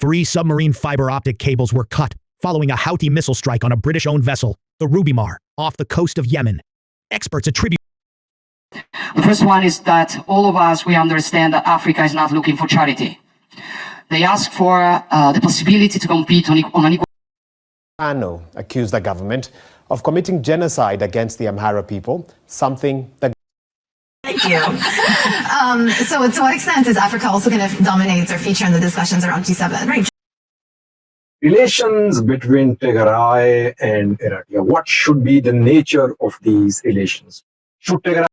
Three submarine fiber optic cables were cut following a Houthi missile strike on a British owned vessel, the Rubimar, off the coast of Yemen. Experts attribute The first one is that all of us, we understand that Africa is not looking for charity. They ask for uh, the possibility to compete on, on an equal Ano accused the government of committing genocide against the Amhara people, something the Thank you. Um, so, to what extent is Africa also going to dominate or feature in the discussions around G seven? Right. Relations between Tigray and Eritrea. What should be the nature of these relations? Should Tigray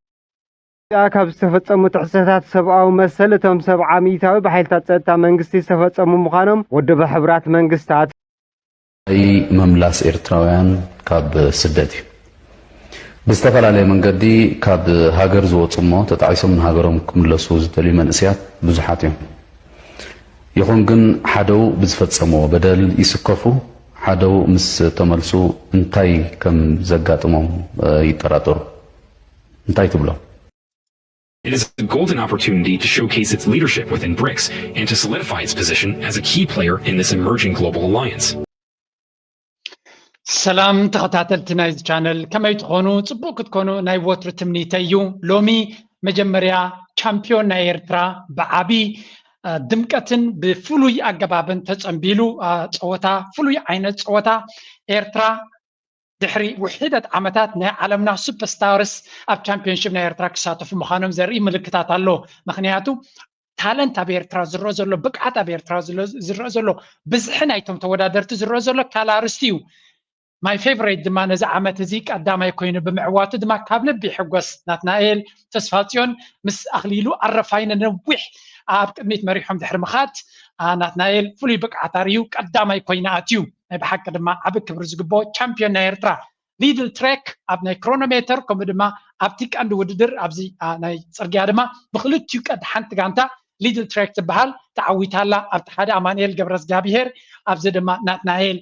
ኢትዮጵያ ካብ ዝተፈጸሙ ጥሕሰታት ሰብኣዊ መሰል እቶም ሰብዓ ሚእታዊ ብሓይልታት ጸጥታ መንግስቲ ዝተፈጸሙ ምዃኖም ውድብ ሕቡራት መንግስታት ምምላስ ኤርትራውያን ካብ ስደት እዩ። ብዝተፈላለየ መንገዲ ካብ ሃገር ዝወፁ እሞ ተጣዒሶም ንሃገሮም ክምለሱ ዝደልዩ መንእሰያት ብዙሓት እዮም። ይኹን ግን ሓደው ብዝፈጸምዎ በደል ይስከፉ፣ ሓደው ምስ ተመልሱ እንታይ ከም ዘጋጥሞም ይጠራጠሩ። እንታይ ትብሎ? It is a golden opportunity to showcase its leadership within brics and to solidify its position as a key player in this emerging global alliance. ሰላም ተኸታተልቲ ናይዚ ቻነል፣ ከመይ ትኾኑ? ጽቡቕ ክትኮኑ ናይ ወትሩ ትምኒተይ እዩ። ሎሚ መጀመርያ ቻምፒዮን ናይ ኤርትራ ብዓቢ ድምቀትን ብፍሉይ ኣገባብን ተጸንቢሉ ጸወታ፣ ፍሉይ ዓይነት ጸወታ ኤርትራ ድሕሪ ውሒደት ዓመታት ናይ ዓለምና ሱፐርስታርስ ኣብ ቻምፒዮንሺፕ ናይ ኤርትራ ክሳተፉ ምዃኖም ዘርኢ ምልክታት ኣሎ። ምኽንያቱ ታለንት ኣብ ኤርትራ ዝረአ ዘሎ፣ ብቅዓት ኣብ ኤርትራ ዝረአ ዘሎ፣ ብዝሒ ናይቶም ተወዳደርቲ ዝረአ ዘሎ ካል ኣርስቲ እዩ። ማይ ፌቨሬት ድማ ነዚ ዓመት እዚ ቀዳማይ ኮይኑ ብምዕዋቱ ድማ ካብ ልቢ ይሕጎስ። ናትናኤል ተስፋጽዮን ምስ ኣኽሊሉ ኣረፋይነ ነዊሕ ኣብ ቅድሚት መሪሖም ድሕሪ ምኻድ ናትናኤል ፍሉይ ብቅዓት ኣርእዩ ቀዳማይ ኮይኑ ኣትዩ። ናይ ብሓቂ ድማ ዓቢ ክብሪ ዝግብኦ ቻምፒዮን ናይ ኤርትራ። ሊድል ትሬክ ኣብ ናይ ክሮኖሜተር ከምኡ ድማ ኣብቲ ቀንዲ ውድድር ኣብዚ ናይ ጽርግያ ድማ ብክልቲኡ ቀድ ሓንቲ ጋንታ ሊድል ትሬክ ትበሃል ተዓዊታላ። ኣብቲ ሓደ ኣማንኤል ገብረዝጋብሄር ኣብዚ ድማ ናትናኤል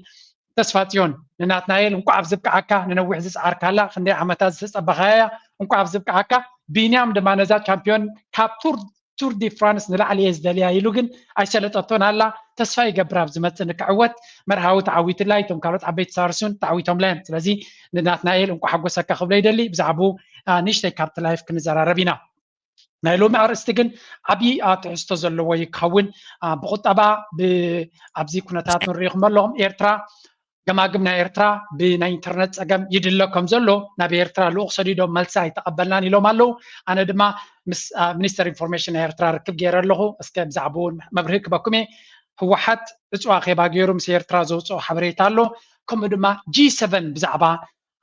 ተስፋጽዮን። ንናትናኤል እንኳዕ ኣብዚ ብቅዓካ፣ ንነዊሕ ዝጸዓርካላ ክንደይ ዓመታት ዝተጸበኻያ እንኳዕ ኣብዚ ብቅዓካ። ቢንያም ድማ ነዛ ቻምፒዮን ካብ ቱር ቱር ዲ ፍራንስ ንላዕሊ እየ ዝደልያ ኢሉ ግን ኣይሰለጠቶን ኣላ። ተስፋ ይገብር ኣብ ዝመጽእ ንክዕወት። መርሃዊ ተዓዊትላ፣ እቶም ካልኦት ዓበይቲ ሳርሱን ተዓዊቶምላ እዮም። ስለዚ ንናትናኤል እንኳ ሓጎሰካ ክብሎ ይደሊ። ብዛዕባኡ ንእሽተይ ካብቲ ላይፍ ክንዘራረብ ኢና። ናይ ሎሚ ኣርእስቲ ግን ዓብዪ ትሕዝቶ ዘለዎ ይከውን። ብቁጠባ ኣብዚ ኩነታት ንሪኢኹም ኣለኹም። ኤርትራ ገማግም ናይ ኤርትራ ብናይ ኢንተርነት ጸገም ይድለ ከም ዘሎ ናብ ኤርትራ ልኡኽ ሰዲዶም መልሲ ኣይተቐበልናን ኢሎም ኣለዉ። ኣነ ድማ ምስ ሚኒስተር ኢንፎርሜሽን ናይ ኤርትራ ርክብ ገይረ ኣለኹ። እስከ ብዛዕባኡ እውን መብርሂ ክበኩም እየ። ህወሓት ዕጹ ኣኼባ ገይሩ ምስ ኤርትራ ዘውፅኦ ሓበሬታ ኣሎ። ከምኡ ድማ ጂ ሰቨን ብዛዕባ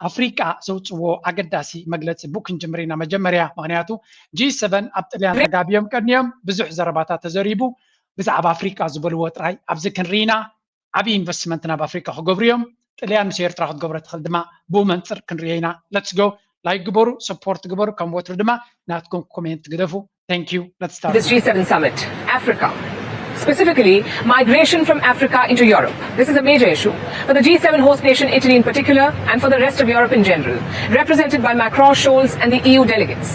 ኣፍሪቃ ዘውፅዎ ኣገዳሲ መግለፂ ቡ ክንጅምር ኢና። መጀመርያ ምክንያቱ ጂ ሰቨን ኣብ ጥልያን ተጋቢዮም ቀንዮም ብዙሕ ዘረባታት ተዘሪቡ። ብዛዕባ ኣፍሪቃ ዝበልዎ ጥራይ ኣብዚ ክንርኢ ኢና። ዓብዪ ኢንቨስትመንት ናብ ኣፍሪካ ክገብሩ እዮም። ጥልያን ምስ ኤርትራ ክትገብሮ ትኽእል ድማ ብኡ መንፅር ክንርዮ ኢና። ለትስ ጎ። ላይክ ግበሩ፣ ሰፖርት ግበሩ። ከም ወትሩ ድማ ናትኩም ኮሜንት ግደፉ። Thank you. Let's start. This G seven summit, Africa. Specifically, migration from Africa into Europe. This is a major issue for the G seven host nation, Italy in particular, and for the rest of Europe in general, represented by Macron, Scholz, and the E U delegates.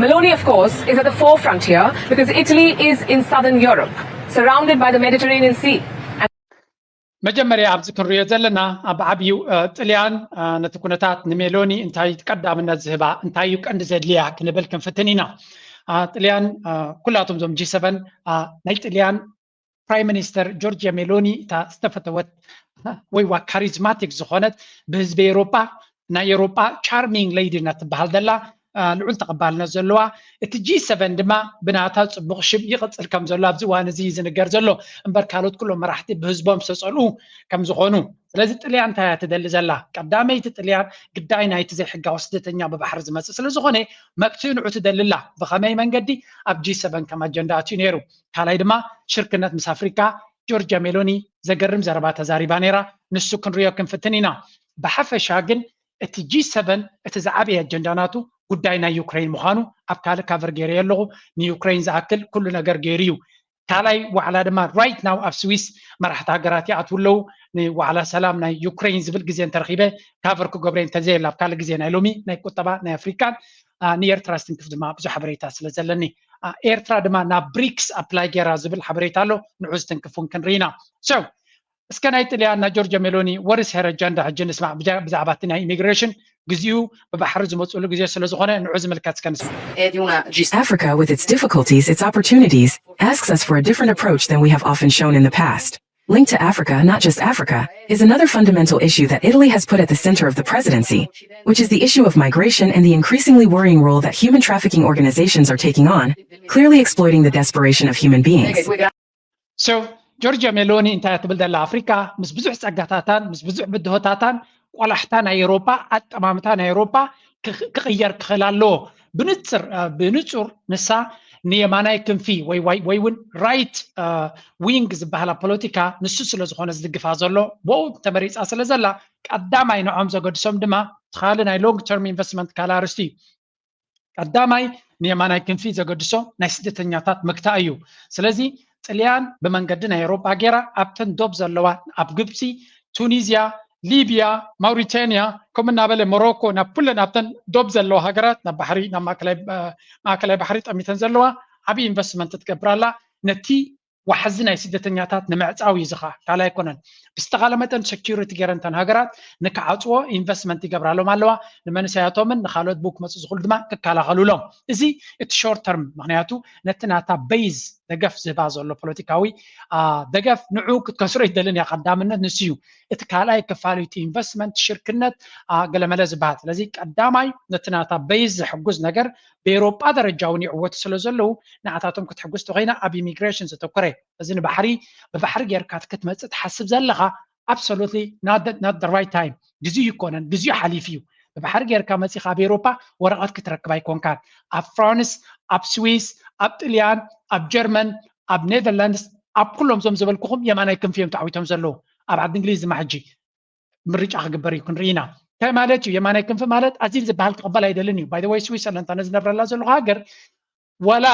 Meloni, of course, is at the forefront here because Italy is in southern Europe, surrounded by the Mediterranean Sea. መጀመርያ ኣብዚ ክንሪኦ ዘለና ብዓብዩ ጥልያን ነቲ ኩነታት ንሜሎኒ እንታይ ቀዳምነት ዝህባ እንታይ እዩ ቀንዲ ዘድልያ ክንብል ክንፍትን ኢና። ጥልያን ኩላቶም ዞም ጂ ሰቨን ናይ ጥልያን ፕራይም ሚኒስተር ጆርጅያ ሜሎኒ እታ ዝተፈተወት ወይ ዋ ካሪዝማቲክ ዝኾነት ብህዝቢ ኤሮጳ ናይ ኤሮጳ ቻርሚንግ ሌዲ እና ትበሃል ዘላ ልዑል ተቐባልነት ዘለዋ እቲ ጂ ሰቨን ድማ ብናታ ጽቡቕ ሽም ይቕጽል ከም ዘሎ ኣብዚ እዋን እዚ እዩ ዝንገር ዘሎ። እምበር ካልኦት ኩሎም መራሕቲ ብህዝቦም ዝተጸልኡ ከም ዝኾኑ። ስለዚ ጥልያን እንታይ እያ ትደሊ ዘላ? ቀዳመይቲ ጥልያን ግዳይ ናይቲ ዘይሕጋዊ ስደተኛ ብባሕሪ ዝመጽእ ስለ ዝኾነ መፍትሒ ንዑ ትደሊ ኣላ። ብኸመይ መንገዲ? ኣብ ጂ ሰቨን ከም ኣጀንዳ ኣትዩ ነይሩ። ካልኣይ ድማ ሽርክነት ምስ ኣፍሪካ ጆርጅያ ሜሎኒ ዘገርም ዘረባ ተዛሪባ ነይራ። ንሱ ክንሪኦ ክንፍትን ኢና። ብሓፈሻ ግን እቲ ጂ ሰቨን እቲ ዝዓበየ ኣጀንዳ ናቱ ጉዳይ ናይ ዩክሬን ምዃኑ ኣብ ካልእ ካቨር ገይረዮ ኣለኹ። ንዩክሬን ዝኣክል ኩሉ ነገር ገይሩ እዩ። ካልኣይ ዋዕላ ድማ ራይት ናው ኣብ ስዊስ መራሕቲ ሃገራት ይኣትዉ ኣለዉ። ንዋዕላ ሰላም ናይ ዩክሬን ዝብል ግዜ እንተረኺበ ካቨር ክገብረ እንተዘየለ ኣብ ካልእ ግዜ ናይ ሎሚ ናይ ቁጠባ ናይ ኣፍሪካን ንኤርትራ ዝትንክፍ ድማ ብዙሕ ሓበሬታ ስለ ዘለኒ፣ ኤርትራ ድማ ናብ ብሪክስ ኣፕላይ ገይራ ዝብል ሓበሬታ ኣሎ። ንዑ ዝትንክፍ እውን ክንርኢ ኢና። So እስከ ናይ ጥልያን ናይ ጆርጆ ሜሎኒ what is her agenda ሕጂ ንስማዕ። ብዛዕባ እቲ ናይ ኢሚግሬሽን፣ ግዚኡ ብባሕሪ ዝመፅሉ ግዜ ስለ ዝኾነ ንዑ ዝምልከት እስከ ንስማዕ። Africa, with its difficulties, its opportunities, asks us for a different approach than we have often shown in the past. Linked to Africa, not just Africa, is another fundamental issue that Italy has put at the center of the presidency, which is the issue of migration and the increasingly worrying role that human trafficking organizations are taking on, clearly exploiting the desperation of human beings. So ጆርጂያ ሜሎኒ እንታይ ትብል ዘላ? ኣፍሪካ ምስ ብዙሕ ጸጋታታን ምስ ብዙሕ ብድሆታታን ቆላሕታ ናይ ኤሮፓ፣ ኣጠማምታ ናይ ኤሮፓ ክቕየር ክኽእል ኣለዎ። ብንጽር ብንጹር ንሳ ንየማናይ ክንፊ ወይ ወይ እውን right wing ዝበሃላ ፖለቲካ ንሱ ስለ ዝኾነ ዝድግፋ ዘሎ፣ ብኡ ተመሪጻ ስለ ዘላ ቀዳማይ ንዖም ዘገድሶም ድማ ካልእ ናይ long term investment ካልእ ኣርእስቲ እዩ። ቀዳማይ ንየማናይ ክንፊ ዘገድሶ ናይ ስደተኛታት ምግታእ እዩ። ስለዚ ጥልያን ብመንገዲ ናይ ኤሮጳ ጌራ ኣብተን ዶብ ዘለዋ ኣብ ግብፂ፣ ቱኒዝያ፣ ሊብያ፣ ማውሪታንያ ከምኡ እናበለ ሞሮኮ ናብ ኩለን ኣብተን ዶብ ዘለዋ ሃገራት ናብ ባሕሪ ናብ ማእከላይ ባሕሪ ጠሚተን ዘለዋ ዓብዪ ኢንቨስትመንት ትገብር ኣላ። ነቲ ዋሕዚ ናይ ስደተኛታት ንምዕፃው እዩ ዝኻ ካልእ ኣይኮነን። ብዝተኻለ መጠን ሴኪሪቲ ገይረን እተን ሃገራት ንክዓፅዎ ኢንቨስትመንት ይገብራሎም ኣለዋ። ንመንእሰያቶምን ንካልኦት ብኡ ክመፁ ዝኽእሉ ድማ ክከላኸሉሎም። እዚ እቲ ሾርት ተርም፣ ምክንያቱ ነቲ ናታ ቤዝ ደገፍ ዝህባ ዘሎ ፖለቲካዊ ደገፍ ንዑ ክትከስሮ ይደልን እያ። ቀዳምነት ንሱ እዩ። እቲ ካልኣይ ክፋል እቲ ኢንቨስትመንት ሽርክነት ገለመለ ዝበሃል። ስለዚ ቀዳማይ ነቲ ናታ ቤዝ ዝሕጉዝ ነገር ብኤሮጳ ደረጃ እውን ይዕወቱ ስለ ዘለዉ ንዓታቶም ክትሕጉዝ ተኮይና ኣብ ኢሚግሬሽን ዘተኮረ። እዚ ንባሕሪ ብባሕሪ ጌርካ ክትመፅእ ትሓስብ ዘለኻ absolutely not the right time። ግዜኡ ይኮነን፣ ግዜኡ ሓሊፉ እዩ። ብባሕሪ ጌርካ መፂኻ ኣብ ኤሮፓ ወረቐት ክትረክብ ኣይኮንካን። ኣብ ፍራንስ፣ ኣብ ስዊስ፣ ኣብ ጥልያን፣ ኣብ ጀርመን፣ ኣብ ኔዘርላንድስ፣ ኣብ ኩሎም ዞም ዝበልኩኹም የማናይ ክንፊ እዮም ተዓዊቶም ዘለዉ። ኣብ ዓዲ እንግሊዝ ድማ ሕጂ ምርጫ ክግበር እዩ ክንርኢ ኢና። እንታይ ማለት እዩ የማናይ ክንፊ ማለት? ኣዚም ዝበሃል ክቕበል ኣይደልን እዩ። By the way ስዊስ ኣለንታ ነዚ ነብረላ ዘለኹ ሃገር ዋላ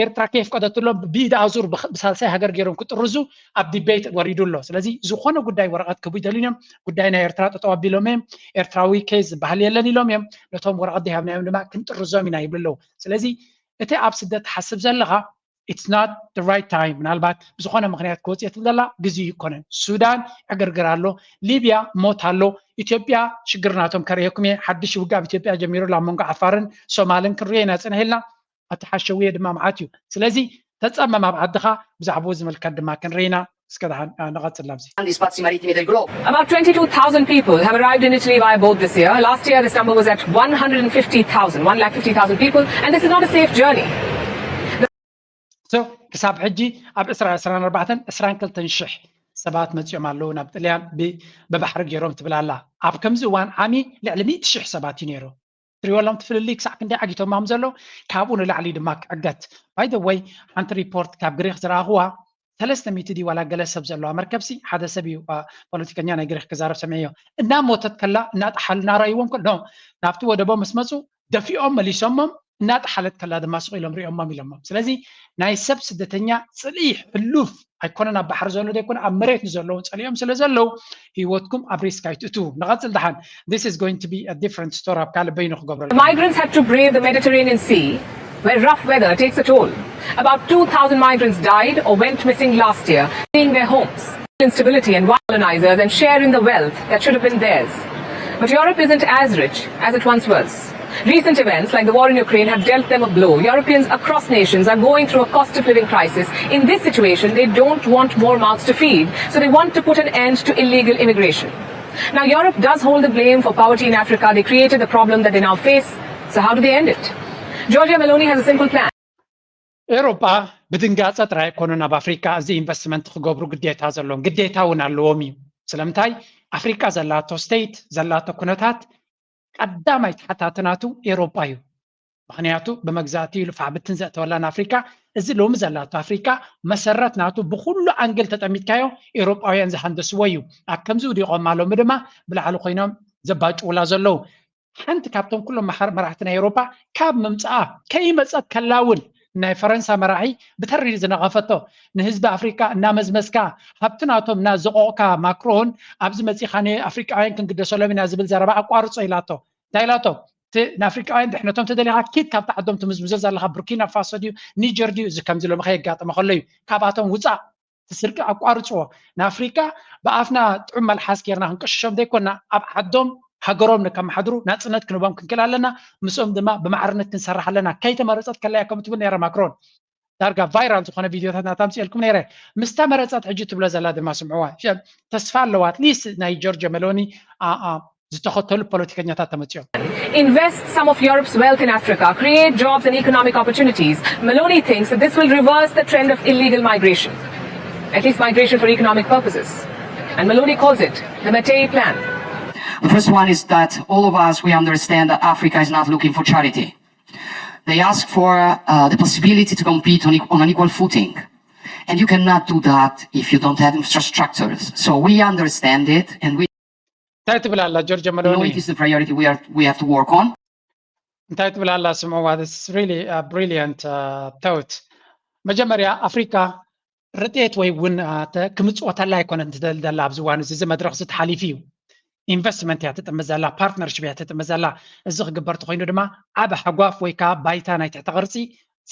ኤርትራ ከየፍቀደትሎም ብኢድ ኣዙር ብሳልሳይ ሃገር ገይሮም ክጥርዙ ኣብ ዲቤት ወሪዱ ኣሎ። ስለዚ ዝኾነ ጉዳይ ወረቐት ክህቡ ይደልዩ እዮም። ጉዳይ ናይ ኤርትራ ጠጠው ኣቢሎም እዮም። ኤርትራዊ ኬዝ ዝበሃል የለን ኢሎም እዮም። ነቶም ወረቐት ዘይሃብናዮም ድማ ክንጥርዞም ኢና ይብሉ ኣለዉ። ስለዚ እቲ ኣብ ስደት ትሓስብ ዘለኻ it's not the right time። ምናልባት ብዝኾነ ምክንያት ክወፅእ ትብል ዘላ ግዜኡ ይኮነን። ሱዳን ዕግርግር ኣሎ፣ ሊብያ ሞት ኣሎ፣ ኢትዮጵያ ሽግር ናቶም ከርእየኩም እየ። ሓድሽ ውግእ ኣብ ኢትዮጵያ ጀሚሩ ኣሎ ኣብ መንጎ ዓፋርን ሶማልን ክንሪኦ ኢና ፅንሕ ኢልና። ኣቲ ሓሸውየ ድማ መዓት እዩ። ስለዚ ተፀመም ኣብ ዓድኻ ብዛዕባኡ ዝምልከት ድማ ክንርኢ ኢና። እስከ ደሓን ንቐፅል ናብዚ። About twenty-two thousand people have arrived in Italy by boat this year. Last year, this number was at one hundred fifty thousand, one lakh fifty thousand people, and this is not a safe journey. So ክሳብ ሕጂ ኣብ ዕስራ ዕስራን ኣርባዕተን ዕስራን ክልተን ሽሕ ሰባት መፂኦም ኣለዉ ናብ ጥልያን ብባሕሪ ገይሮም ትብል ኣላ። ኣብ ከምዚ እዋን ዓሚ ልዕሊ ሚእቲ ሽሕ ሰባት እዩ ነይሩ። ትሪእዎ ኣለኹም እቲ ፍልልይ ክሳዕ ክንደይ ዓጊቶማ ከም ዘሎ፣ ካብኡ ንላዕሊ ድማ ክዕገት። By the way ሓንቲ ሪፖርት ካብ ግሪክ ዝረኣኽዋ ሰለስተ ሚእቲ ድዩ ዋላ ገለ ሰብ ዘለዋ መርከብሲ ሓደ ሰብ እዩ ፖለቲከኛ ናይ ግሪክ ክዛረብ ሰሚዐዮ። እናሞተት ከላ እናጠሓሉ እናረኣይዎም ከሎ ናብቲ ወደቦም ምስ መፁ ደፊኦም መሊሶሞም፣ እናጠሓለት ከላ ድማ ስቕ ኢሎም ሪኦሞም ኢሎሞም። ስለዚ ናይ ሰብ ስደተኛ ፅልኢ ሕሉፍ ኣይኮነን፣ ኣብ ባሕሪ ዘሎ ዘይኮነ ኣብ መሬት ንዘለዉ ፀሊኦም ስለ ዘለዉ ህይወትኩም ኣብ ሪስክ ኣይትእትዉ። ንቐፅል ደሓን። This is going to be a different story። ኣብ ካልእ በይኑ ክገብረሉ። Migrants had to brave the Mediterranean Sea where rough weather takes a toll. About two thousand migrants died or went missing last year, fleeing their homes, instability and colonizers and sharing the wealth that should have been theirs. But Europe isn't as rich as it once was. Recent events like the war in Ukraine have dealt them a blow. Europeans across nations are going through a cost of living crisis. In this situation, they don't want more mouths to feed, so they want to put an end to illegal immigration. Now, Europe does hold the blame for poverty in Africa. They created the problem that they now face. So, how do they end it? Giorgia Meloni has a simple plan. ኤሮጳ ብድንጋጸ ጥራይ ኣይኮኑን ኣብ ኣፍሪካ እዚ ኢንቨስትመንት ክገብሩ ግዴታ ዘለዎም፣ ግዴታ እውን ኣለዎም እዩ። ስለምንታይ? ኣፍሪካ ዘላቶ ስቴት፣ ዘላቶ ኩነታት ቀዳማይ ተሓታቲ ናቱ ኤሮጳ እዩ። ምክንያቱ ብመግዛእቲ ኢሉ ፋሕ ብትን ዘእተወላ ንኣፍሪካ፣ እዚ ሎሚ ዘላቶ ኣፍሪካ መሰረት ናቱ ብኩሉ ኣንግል ተጠሚትካዮ ኤሮጳውያን ዝሃንደስዎ እዩ። ኣብ ከምዚ ውዲቖማ ሎሚ ድማ ብላዕሊ ኮይኖም ዘባጭውላ ዘለዉ። ሓንቲ ካብቶም ኩሎም መራሕቲ ናይ ኤሮፓ ካብ ምምፅኣ ከይመፀት ከላ እውን ናይ ፈረንሳ መራሒ ብተሪር ዝነቐፈቶ፣ ንህዝቢ ኣፍሪካ እናመዝመዝካ ሃብቲ ናቶም እናዘቆቕካ ማክሮን ኣብዚ መፂኻ ንኣፍሪቃውያን ክንግደሰሎም ኢና ዝብል ዘረባ ኣቋርፆ ኢላቶ። እንታይ ኢላቶ? ንኣፍሪቃውያን ድሕነቶም ተደሊኻ ኪድ ካብቲ ዓዶም ትምዝምዞ ዘለካ ቡርኪና ፋሶ ድዩ ኒጀር ድዩ? እዚ ከምዚ ሎሚ ከየጋጠመ ከሎ እዩ። ካብኣቶም ውፃእ፣ እቲ ስርቂ ኣቋርፅዎ። ንኣፍሪቃ ብኣፍና ጥዑም መልሓስ ጌርና ክንቅሽሾም ዘይኮና፣ ኣብ ዓዶም ሃገሮም ንከመሓድሩ ናፅነት ክንቦም ክንክእል ኣለና። ምስኦም ድማ ብማዕርነት ክንሰርሕ ኣለና። ከይተመረፀት ከላ እያ ከምኡ ትብል ነይራ ማክሮን። ዳርጋ ቫይራል ዝኾነ ቪዲዮታት ናታ ኣምፅኤልኩም ነይረ። ምስ ተመረፀት ሕጂ ትብሎ ዘላ ድማ ስምዕዋ። ተስፋ ኣለዋ፣ ኣትሊስት ናይ ጆርጆ ሜሎኒ ዝተኸተሉ ፖለቲከኛታት ተመፅኦም። Invest some of Europe's wealth in Africa, create jobs and economic opportunities. Maloney thinks that this will reverse the trend of illegal migration, at least migration for economic purposes. And Maloney calls it the Mattei Plan. The first one is that all of us, we understand that Africa is not looking for charity. They ask for uh, the possibility to compete on, on an equal footing. And you cannot do that if you don't have infrastructures. So we understand it and we እንታይ ትብል ኣላ ጆርጆ መሎኒ? It is the priority we, are, we have to work on. እንታይ ትብል ኣላ ስምዕዋ? This is really a brilliant thought. መጀመርያ ኣፍሪካ ርጥየት ወይ እውን ክምፅወተላ ኣይኮነት ትደልደላ ኣብዚ እዋን እዚ። እዚ መድረክ እዚ ተሓሊፉ እዩ። ኢንቨስትመንት እያ ትጥምት ዘላ፣ ፓርትነርሽፕ እያ ትጥምት ዘላ። እዚ ክግበር ተኮይኑ ድማ ዓብ ሃጓፍ ወይ ከዓ ባይታ ናይ ትሕተ ቅርፂ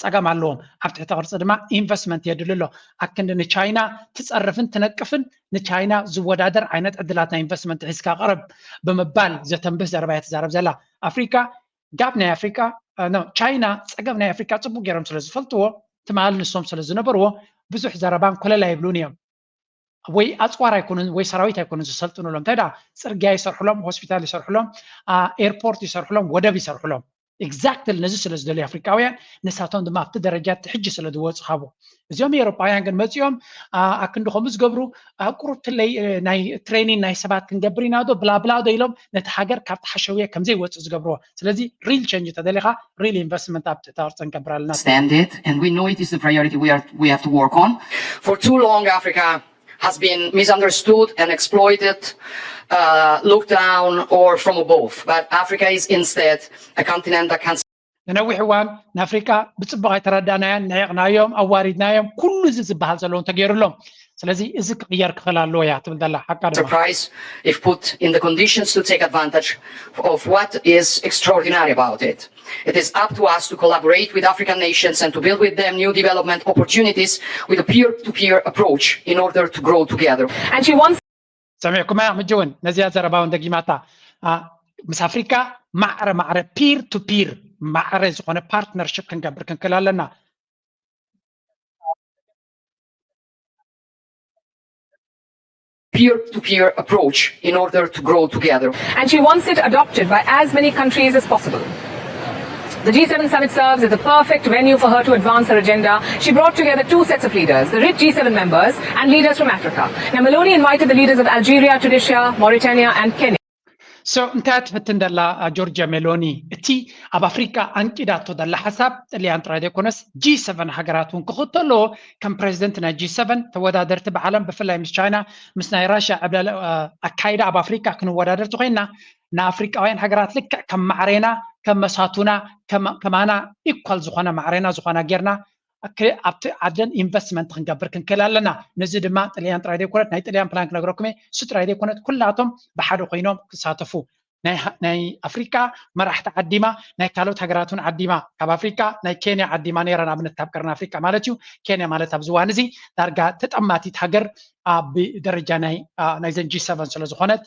ፀገም ኣለዎም። ኣብ ትሕተ ቅርፂ ድማ ኢንቨስትመንት የድሊ ኣሎ። ኣክንዲ ንቻይና ትፀርፍን ትነቅፍን ንቻይና ዝወዳደር ዓይነት ዕድላት ናይ ኢንቨስትመንት ሒዝካ ቅረብ ብምባል ዘተንብህ ዘረባ እያ ትዛረብ ዘላ። ኣፍሪካ ጋብ ናይ ኣፍሪካ ቻይና ፀገም ናይ ኣፍሪካ ፅቡቅ ገይሮም ስለ ዝፈልጥዎ ትማል ንሶም ስለ ዝነበርዎ ብዙሕ ዘረባን ኮለል ኣይብሉን እዮም። ወይ ኣፅዋር ኣይኮኑን ወይ ሰራዊት ኣይኮኑን ዝሰልጥኑሎም። እንታይ ደኣ ፅርግያ ይሰርሕሎም፣ ሆስፒታል ይሰርሕሎም፣ ኤርፖርት ይሰርሕሎም፣ ወደብ ይሰርሕሎም። ኤግዛክትሊ ነዚ ስለ ዝደልዩ ኣፍሪቃውያን ንሳቶም ድማ ኣብቲ ደረጃ እቲ ሕጂ ስለ ዝወፁ ካብዎ። እዚኦም ኤውሮጳውያን ግን መፂኦም ኣክንዲ ከምኡ ዝገብሩ ቁሩብ ትለይ ናይ ትሬኒን ናይ ሰባት ክንገብር ኢና ዶ ብላብላ ዶ ኢሎም ነቲ ሃገር ካብቲ ሓሸውየ ከምዘይወፅእ ዝገብርዎ። ስለዚ ሪል ቸንጅ ተደሊኻ ሪል ኢንቨስትመንት ኣብ ትሕቲ ቅርፂ ንገብር ኣለና። Stand it, and we know it is the priority we, are, we have to work on. For too long, Africa has been misunderstood and exploited, uh, looked down or from above. But Africa is instead a continent that can ንነዊሕ እዋን ንኣፍሪቃ ብፅቡቅ ኣይተረዳእናያን፣ ንዒቕናዮም፣ ኣዋሪድናዮም፣ ኩሉ እዚ ዝበሃል ዘለዎም ተገይሩሎም። ስለዚ እዚ ክቅየር ክኽእል ኣለዎ እያ ትብል ዘላ ሓቃ ድማ። Surprise if put in the conditions to take advantage of what is extraordinary about it. It is up to us to collaborate with African nations and to build with them new development opportunities with a peer-to-peer approach in order to grow together. And she wants ሰሚዕኩማ ሕጂ እውን ነዚኣ ዘረባ እውን ደጊማታ። ምስ ኣፍሪካ ማዕረ ማዕረ ፒር ቱ ፒር ማዕረ ዝኾነ ፓርትነርሽፕ ክንገብር ክንክእል ኣለና። Peer-to-peer approach in order to grow together. And she wants it adopted by as many countries as possible. The G seven summit serves as the perfect venue for her to advance her agenda. She brought together two sets of leaders, the rich G seven members and leaders from Africa. Now, Maloney invited the leaders of Algeria, Tunisia, Mauritania, and Kenya. So እንታይ ትፍትን ደላ ጆርጂያ ሜሎኒ? እቲ ኣብ ኣፍሪካ ኣንቂዳቶ ደላ ሓሳብ ጥልያን ጥራይ ዘይኮነስ ጂ ሰቨን ሃገራት እውን ክኽተሎ። ከም ፕሬዚደንት ናይ ጂ ሰቨን ተወዳደርቲ ብዓለም ብፍላይ ምስ ቻይና ምስ ናይ ራሽያ ዕብለላ ኣካይዳ ኣብ ኣፍሪካ ክንወዳደር ተኮይና ንኣፍሪቃውያን ሃገራት ልክዕ ከም ማዕሬና ከም መሳቱና ከማና ኢኳል ዝኾነ ማዕሬና ዝኾነ ጌርና ኣብቲ ዓደን ኢንቨስትመንት ክንገብር ክንክእል ኣለና። ነዚ ድማ ጥልያን ጥራይ ዘይኮነት ናይ ጥልያን ፕላን ክነግረኩም እየ። እሱ ጥራይ ዘይኮነት ኩላቶም ብሓደ ኮይኖም ክሳተፉ ናይ ኣፍሪቃ መራሕቲ ዓዲማ ናይ ካልኦት ሃገራት እውን ዓዲማ ካብ ኣፍሪቃ ናይ ኬንያ ዓዲማ ነይራ ንኣብነት ካብ ቀርኒ ኣፍሪቃ ማለት እዩ። ኬንያ ማለት ኣብዚ እዋን እዚ ዳርጋ ተጠማቲት ሃገር ብደረጃ ናይ ናይዘን ጂ ሰቨን ስለ ዝኾነት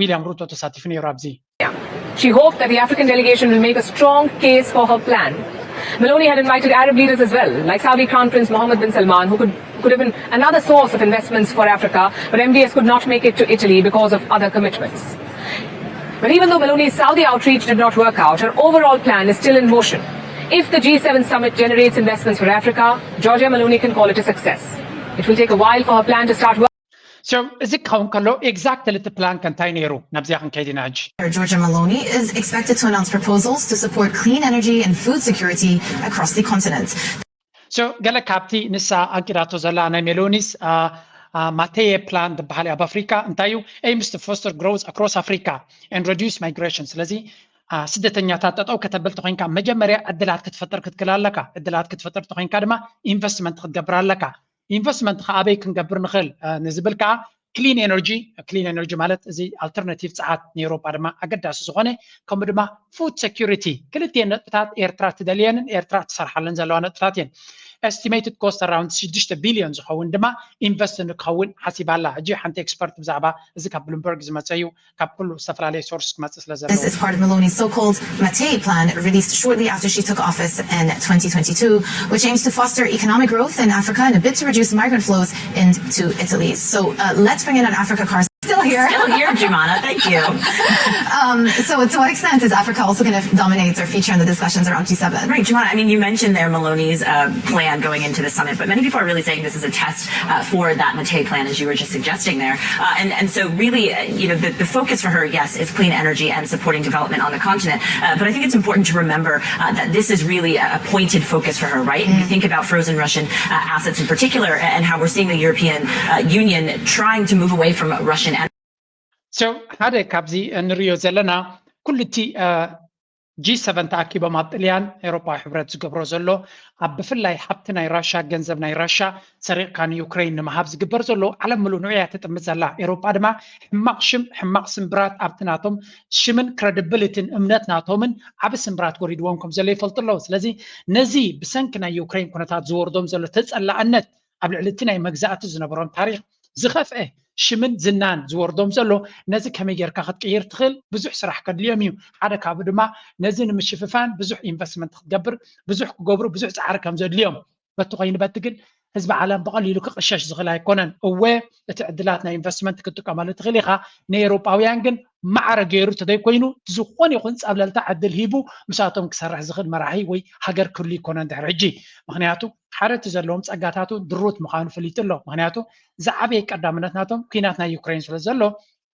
ዊልያም ሩቶ ተሳቲፉ ነይሩ ኣብዚ። She hoped that the African delegation will make a strong case for her plan. Maloney had invited Arab leaders as well, like Saudi Crown Prince Mohammed bin Salman, who could, could have been another source of investments for Africa, but M B S could not make it to Italy because of other commitments. But even though Maloney's Saudi outreach did not work out, her overall plan is still in motion. If the G seven summit generates investments for Africa, Giorgia Maloney can call it a success. It will take a while for her plan to start working. So እዚ ክኸውን ከሎ ኤግዛክትሊ እቲ ፕላን ከ እንታይ ነይሩ? ናብዚኣ ክንከይድ ኢና ሕጂ። Giorgia Maloney is expected to announce proposals to support clean energy and food security across the continent. So ገለ ካብቲ ንሳ ኣንቂዳቶ ዘላ ናይ ሜሎኒስ ማቴየ ፕላን ዝበሃል ኣብ ኣፍሪካ እንታይ እዩ? Aims to foster growth across Africa and reduce migration። ስለዚ ስደተኛታት ጠጠው ከተብል ተኮይንካ መጀመርያ ዕድላት ክትፈጥር ክትክእል ኣለካ። ዕድላት ክትፈጥር ተኮይንካ ድማ ኢንቨስትመንት ክትገብር ኣለካ። ኢንቨስትመንት ከ ኣበይ ክንገብር ንኽእል ንዝብል ከዓ ክሊን ኤነርጂ ክሊን ኤነርጂ ማለት እዚ ኣልተርናቲቭ ጸዓት ንኤውሮጳ ድማ ኣገዳሲ ዝኾነ፣ ከምኡ ድማ ፉድ ሴኩሪቲ፣ ክልቲኤን ነጥብታት ኤርትራ ትደልየንን ኤርትራ ትሰርሓለን ዘለዋ ነጥብታት እየን። ኤስቲሜትድ ኮስት ኣራውንድ ሽዱሽተ ቢልዮን ዝኸውን ድማ ኢንቨስት ንክኸውን ሓሲባ ኣላ። ሕጂ ሓንቲ ኤክስፐርት ብዛዕባ እዚ ካብ ብሉምበርግ ዝመጸ እዩ፣ ካብ ኩሉ ዝተፈላለየ ሶርስ ክመጽእ ስለ ዘለዎ። This is part of Meloni's so-called Mattei plan, released shortly after she took office in twenty twenty-two, which aims to foster economic growth in Africa in a bid to reduce migrant flows into Italy. So uh, let's bring in an Africa correspondent. Still here. Still here, Jumana. Thank you. Um, so to what extent is Africa also going to dominate or feature in the discussions around G seven? Right, Jumana, I mean, you mentioned there Meloni's uh, plan going into the summit, but many people are really saying this is a test uh, for that Mattei plan, as you were just suggesting there. Uh, and, and so really, uh, you know, the, the focus for her, yes, is clean energy and supporting development on the continent. Uh, but I think it's important to remember uh, that this is really a pointed focus for her, right? And we think about frozen Russian uh, assets in particular and how we're seeing the European uh, Union trying to move away from Russian energy. So ሓደ ካብዚ ንሪኦ ዘለና ኩሉ እቲ ጂ ሰቨን ተኣኪቦም ኣብ ጥልያን ኤውሮፓዊ ሕብረት ዝገብሮ ዘሎ ኣብ ብፍላይ ሃብቲ ናይ ራሻ ገንዘብ ናይ ራሻ ሰሪቕካ ንዩክሬን ንምሃብ ዝግበር ዘሎ ዓለም ምሉእ ንዑ እያ ትጥምት ዘላ። ኤውሮጳ ድማ ሕማቕ ሽም ሕማቕ ስምብራት ኣብቲ ናቶም ሽምን ክረድብልትን እምነት ናቶምን ዓቢ ስምብራት ወሪድዎም ከም ዘሎ ይፈልጡ ኣለዉ። ስለዚ ነዚ ብሰንኪ ናይ ዩክሬን ኩነታት ዝወርዶም ዘሎ ተጸላእነት ኣብ ልዕሊ እቲ ናይ መግዛእቲ ዝነበሮም ታሪኽ ዝኸፍአ ሽምን ዝናን ዝወርዶም ዘሎ ነዚ ከመይ ጌርካ ክትቅይር ትኽእል ብዙሕ ስራሕ ከድልዮም እዩ። ሓደ ካብኡ ድማ ነዚ ንምሽፍፋን ብዙሕ ኢንቨስትመንት ክትገብር ብዙሕ ክገብሩ ብዙሕ ፃዕሪ ከም ዘድልዮም በቲ ኮይኑ በቲ ግን ህዝቢ ዓለም ብቐሊሉ ክቕሸሽ ዝኽእል ኣይኮነን። እወ እቲ ዕድላት ናይ ኢንቨስትመንት ክትጥቀመሉ ትኽእል ኢኻ። ንኤውሮጳውያን ግን ማዕረ ገይሩ እንተዘይኮይኑ ዝኾነ ይኹን ጸብለልታ ዕድል ሂቡ ምሳቶም ክሰርሕ ዝኽእል መራሒ ወይ ሃገር ክህሉ ይኮነን ድሕሪ ሕጂ። ምክንያቱ ሓደ እቲ ዘለዎም ጸጋታቱ ድሩት ምዃኑ ፈሊጡ ኣሎ። ምክንያቱ ዝዓበየ ቀዳምነት ናቶም ኲናት ናይ ዩክሬን ስለ ዘሎ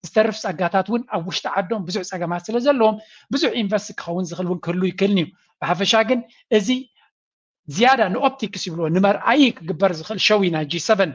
ዝተርፍ ጸጋታት እውን ኣብ ውሽጢ ዓዶም ብዙሕ ጸገማት ስለ ዘለዎም ብዙሕ ኢንቨስት ክኸውን ዝኽእል እውን ክህሉ ይክእልን እዩ። ብሓፈሻ ግን እዚ ዝያዳ ንኦፕቲክስ ይብልዎ ንመርኣዪ ክግበር ዝኽእል ሸው እዩ ናይ ጂ ሰቨን።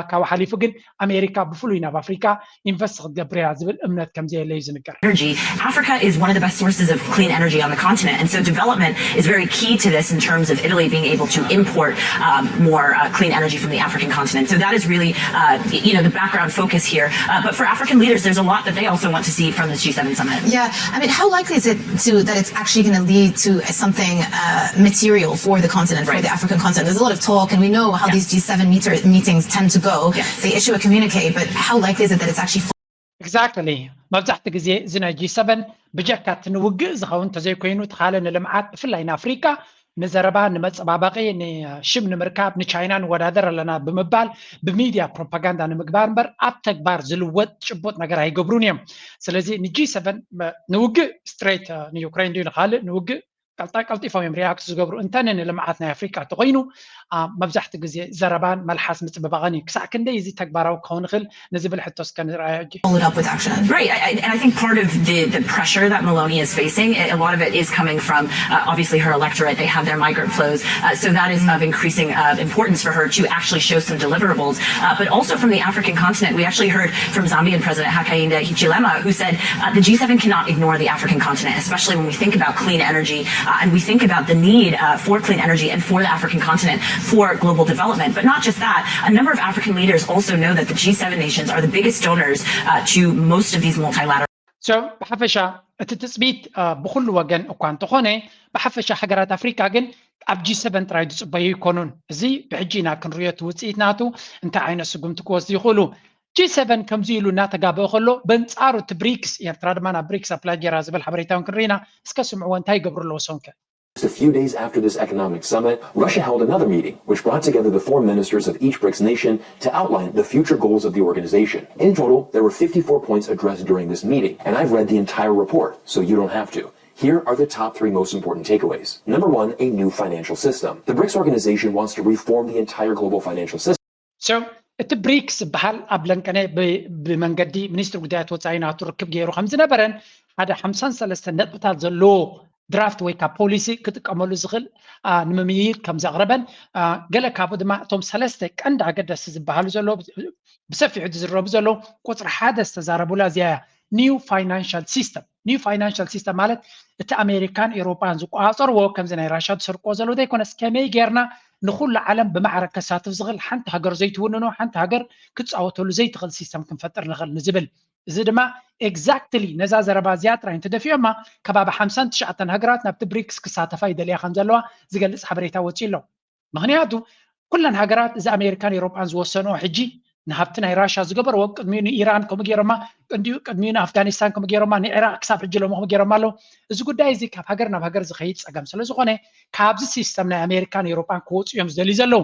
ካብ ሓሊፉ ግን ኣሜሪካ ብፍሉይ ናብ ኣፍሪካ ኢንቨስት ክትገብር እያ ዝብል እምነት ከም ዘየለ እዩ ዝንገር። Energy. Africa is one of the best sources of clean energy on the continent, and so development is very key to this in terms of Italy being able to import um, more uh, clean energy from the African continent. So that is really, uh, you know, the background focus here. Uh, but for African leaders, there's a lot that they also want to see from this G seven summit. Yeah, I mean, how likely is it to that it's actually going to lead to something uh, material for the continent, for the African continent? There's a lot of talk, and we know how these G seven meter meetings tend to go. They issue a communique, but how likely is it that it's actually Exactly. መብዛሕቲ ግዜ እዚ ናይ ጂ ሰቨን ብጀካ እቲ ንውግእ ዝኸውን እንተዘይኮይኑ እቲ ካልእ ንልምዓት ብፍላይ ንኣፍሪካ ንዘረባ ንመፀባበቂ ንሽም ንምርካብ ንቻይና ንወዳደር ኣለና ብምባል ብሚድያ ፕሮፓጋንዳ ንምግባር እምበር ኣብ ተግባር ዝልወጥ ጭቡጥ ነገር ኣይገብሩን እዮም። ስለዚ ንጂ ሰቨን ንውግእ ስትሬት ንዩክሬን ድዩ ንካልእ ንውግእ ቀልጣ ቀልጢፎም እዮም ሪያክት ዝገብሩ እንተነ ንልምዓት ናይ ኣፍሪካ እንተኮይኑ መብዛሕቲ ግዜ ዘረባን መልሓስ ምፅብባቕን እዩ። ክሳዕ ክንደይ እዚ ተግባራዊ ክኸውን ይኽእል ንዝብል ሕቶ እስከ ንርኣዮ ሕጂ። Followed up with action. Right, I, I- and I think part of the, the pressure that Maloney is facing, a lot of it is coming from uh, obviously her electorate. They have their migrant flows, uh, so that is of increasing uh, importance for her to actually show some deliverables. Uh, but also from the African continent, we actually heard from Zambian President Hakainde Hichilema, who said uh, the G seven cannot ignore the African continent, especially when we think about clean energy uh, and we think about the need uh, for clean energy and for the African continent for global development. But not just that, a number of African leaders also know that the G seven nations are the biggest donors uh, to most of these multilateral So ብሓፈሻ እቲ ትፅቢት ብኩሉ ወገን እኳ እንተኾነ ብሓፈሻ ሃገራት ኣፍሪካ ግን ኣብ ጂ ሰቨን ጥራይ ዝፅበዩ ኣይኮኑን። እዚ ብሕጂ ኢና ክንሪኦ እቲ ውፅኢት ናቱ እንታይ ዓይነት ስጉምቲ ክወስዱ ይኽእሉ። ጂ ሰቨን ከምዚ ኢሉ እናተጋበአ ከሎ በንፃሩ እቲ ብሪክስ ኤርትራ ድማ ናብ ብሪክስ ኣፕላይ ጌራ ዝብል ሓበሬታ እውን ክንርኢ ኢና። እስከ ስምዕዎ እንታይ ይገብሩ ኣለዉ ሰውንከ? Just a few days after this economic summit, Russia held another meeting, which brought together the foreign ministers of each brics nation to outline the future goals of the organization. In total, there were fifty-four points addressed during this meeting, and I've read the entire report, so you don't have to. Here are the top three most important takeaways. Number one, a new financial system. The brics organization wants to reform the entire global financial system. So እቲ ብሪክስ ዝበሃል ኣብ ለንቀነ ብመንገዲ ሚኒስትሪ ጉዳያት ወፃኢ ናቱ ርክብ ገይሩ ከም ዝነበረን ሓደ ሓምሳን ሰለስተን ነጥብታት ዘለዎ ድራፍት ወይ ካብ ፖሊሲ ክጥቀመሉ ዝኽእል ንምምይይጥ ከም ዘቕረበን ገለ ካብኡ ድማ እቶም ሰለስተ ቀንዲ ኣገደስቲ ዝበሃሉ ዘለዉ ብሰፊሑ ዝዝረቡ ዘለዉ ቁፅሪ ሓደ ዝተዛረቡላ እዚኣ እያ። ኒው ፋይናንሻል ሲስተም new financial system ማለት እቲ ኣሜሪካን ኤውሮጳን ዝቆፃፀርዎ ከምዚ ናይ ራሻ ዝሰርቆ ዘለዉ ዘይኮነስ ከመይ ጌርና ንኩሉ ዓለም ብማዕረ ከሳትፍ ዝኽእል ሓንቲ ሃገር ዘይትውንኖ ሓንቲ ሃገር ክትፃወተሉ ዘይትኽእል ሲስተም ክንፈጥር ንኽእል ንዝብል እዚ ድማ exactly ነዛ ዘረባ እዚኣ ጥራይ እንተደፊኦማ ከባቢ ሓምሳን ትሽዓተን ሃገራት ናብቲ ብሪክስ ክሳተፋ ይደልያ ከም ዘለዋ ዝገልፅ ሓበሬታ ወፂኡ ኣሎ። ምክንያቱ ኩለን ሃገራት እዚ ኣሜሪካን ኤውሮጳን ዝወሰንኦ ሕጂ ንሃብቲ ናይ ራሻ ዝገበርዎ ቅድሚኡ ንኢራን ከምኡ ገይሮማ ቅድሚኡ ንኣፍጋኒስታን ከምኡ ገይሮማ ንዒራቅ ክሳብ ሕጂ ሎሚ ከምኡ ገይሮማ ኣለዉ። እዚ ጉዳይ እዚ ካብ ሃገር ናብ ሃገር ዝኸይድ ፀገም ስለዝኾነ ካብዚ ሲስተም ናይ ኣሜሪካን ኤውሮጳን ክወፁ እዮም ዝደልዩ ዘለዉ።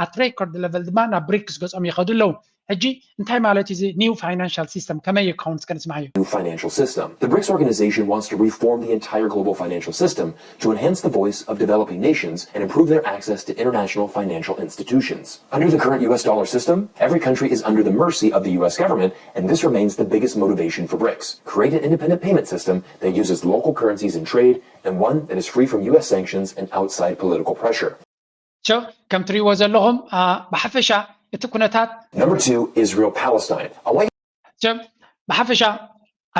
At record level ድማ ናብ ብሪክስ ገፆም ይኸዱ ኣለዉ። ሕጂ እንታይ ማለት እዩ እዚ new financial system ከመይ እዩ ክኸውን እስከ ንስማዓዮ። New financial system. The BRICS organization wants to reform the entire global financial system to enhance the voice of developing nations and improve their access to international financial institutions. Under the current U S dollar system, every country is under the mercy of the U S government, and this remains the biggest motivation for BRICS. Create an independent payment system that uses local currencies in trade and one that is free from U S sanctions and outside political pressure. So ከም ትሪእዎ ዘለኹም ብሓፈሻ እቲ ኩነታት Number two, Israel Palestine. I want ብሓፈሻ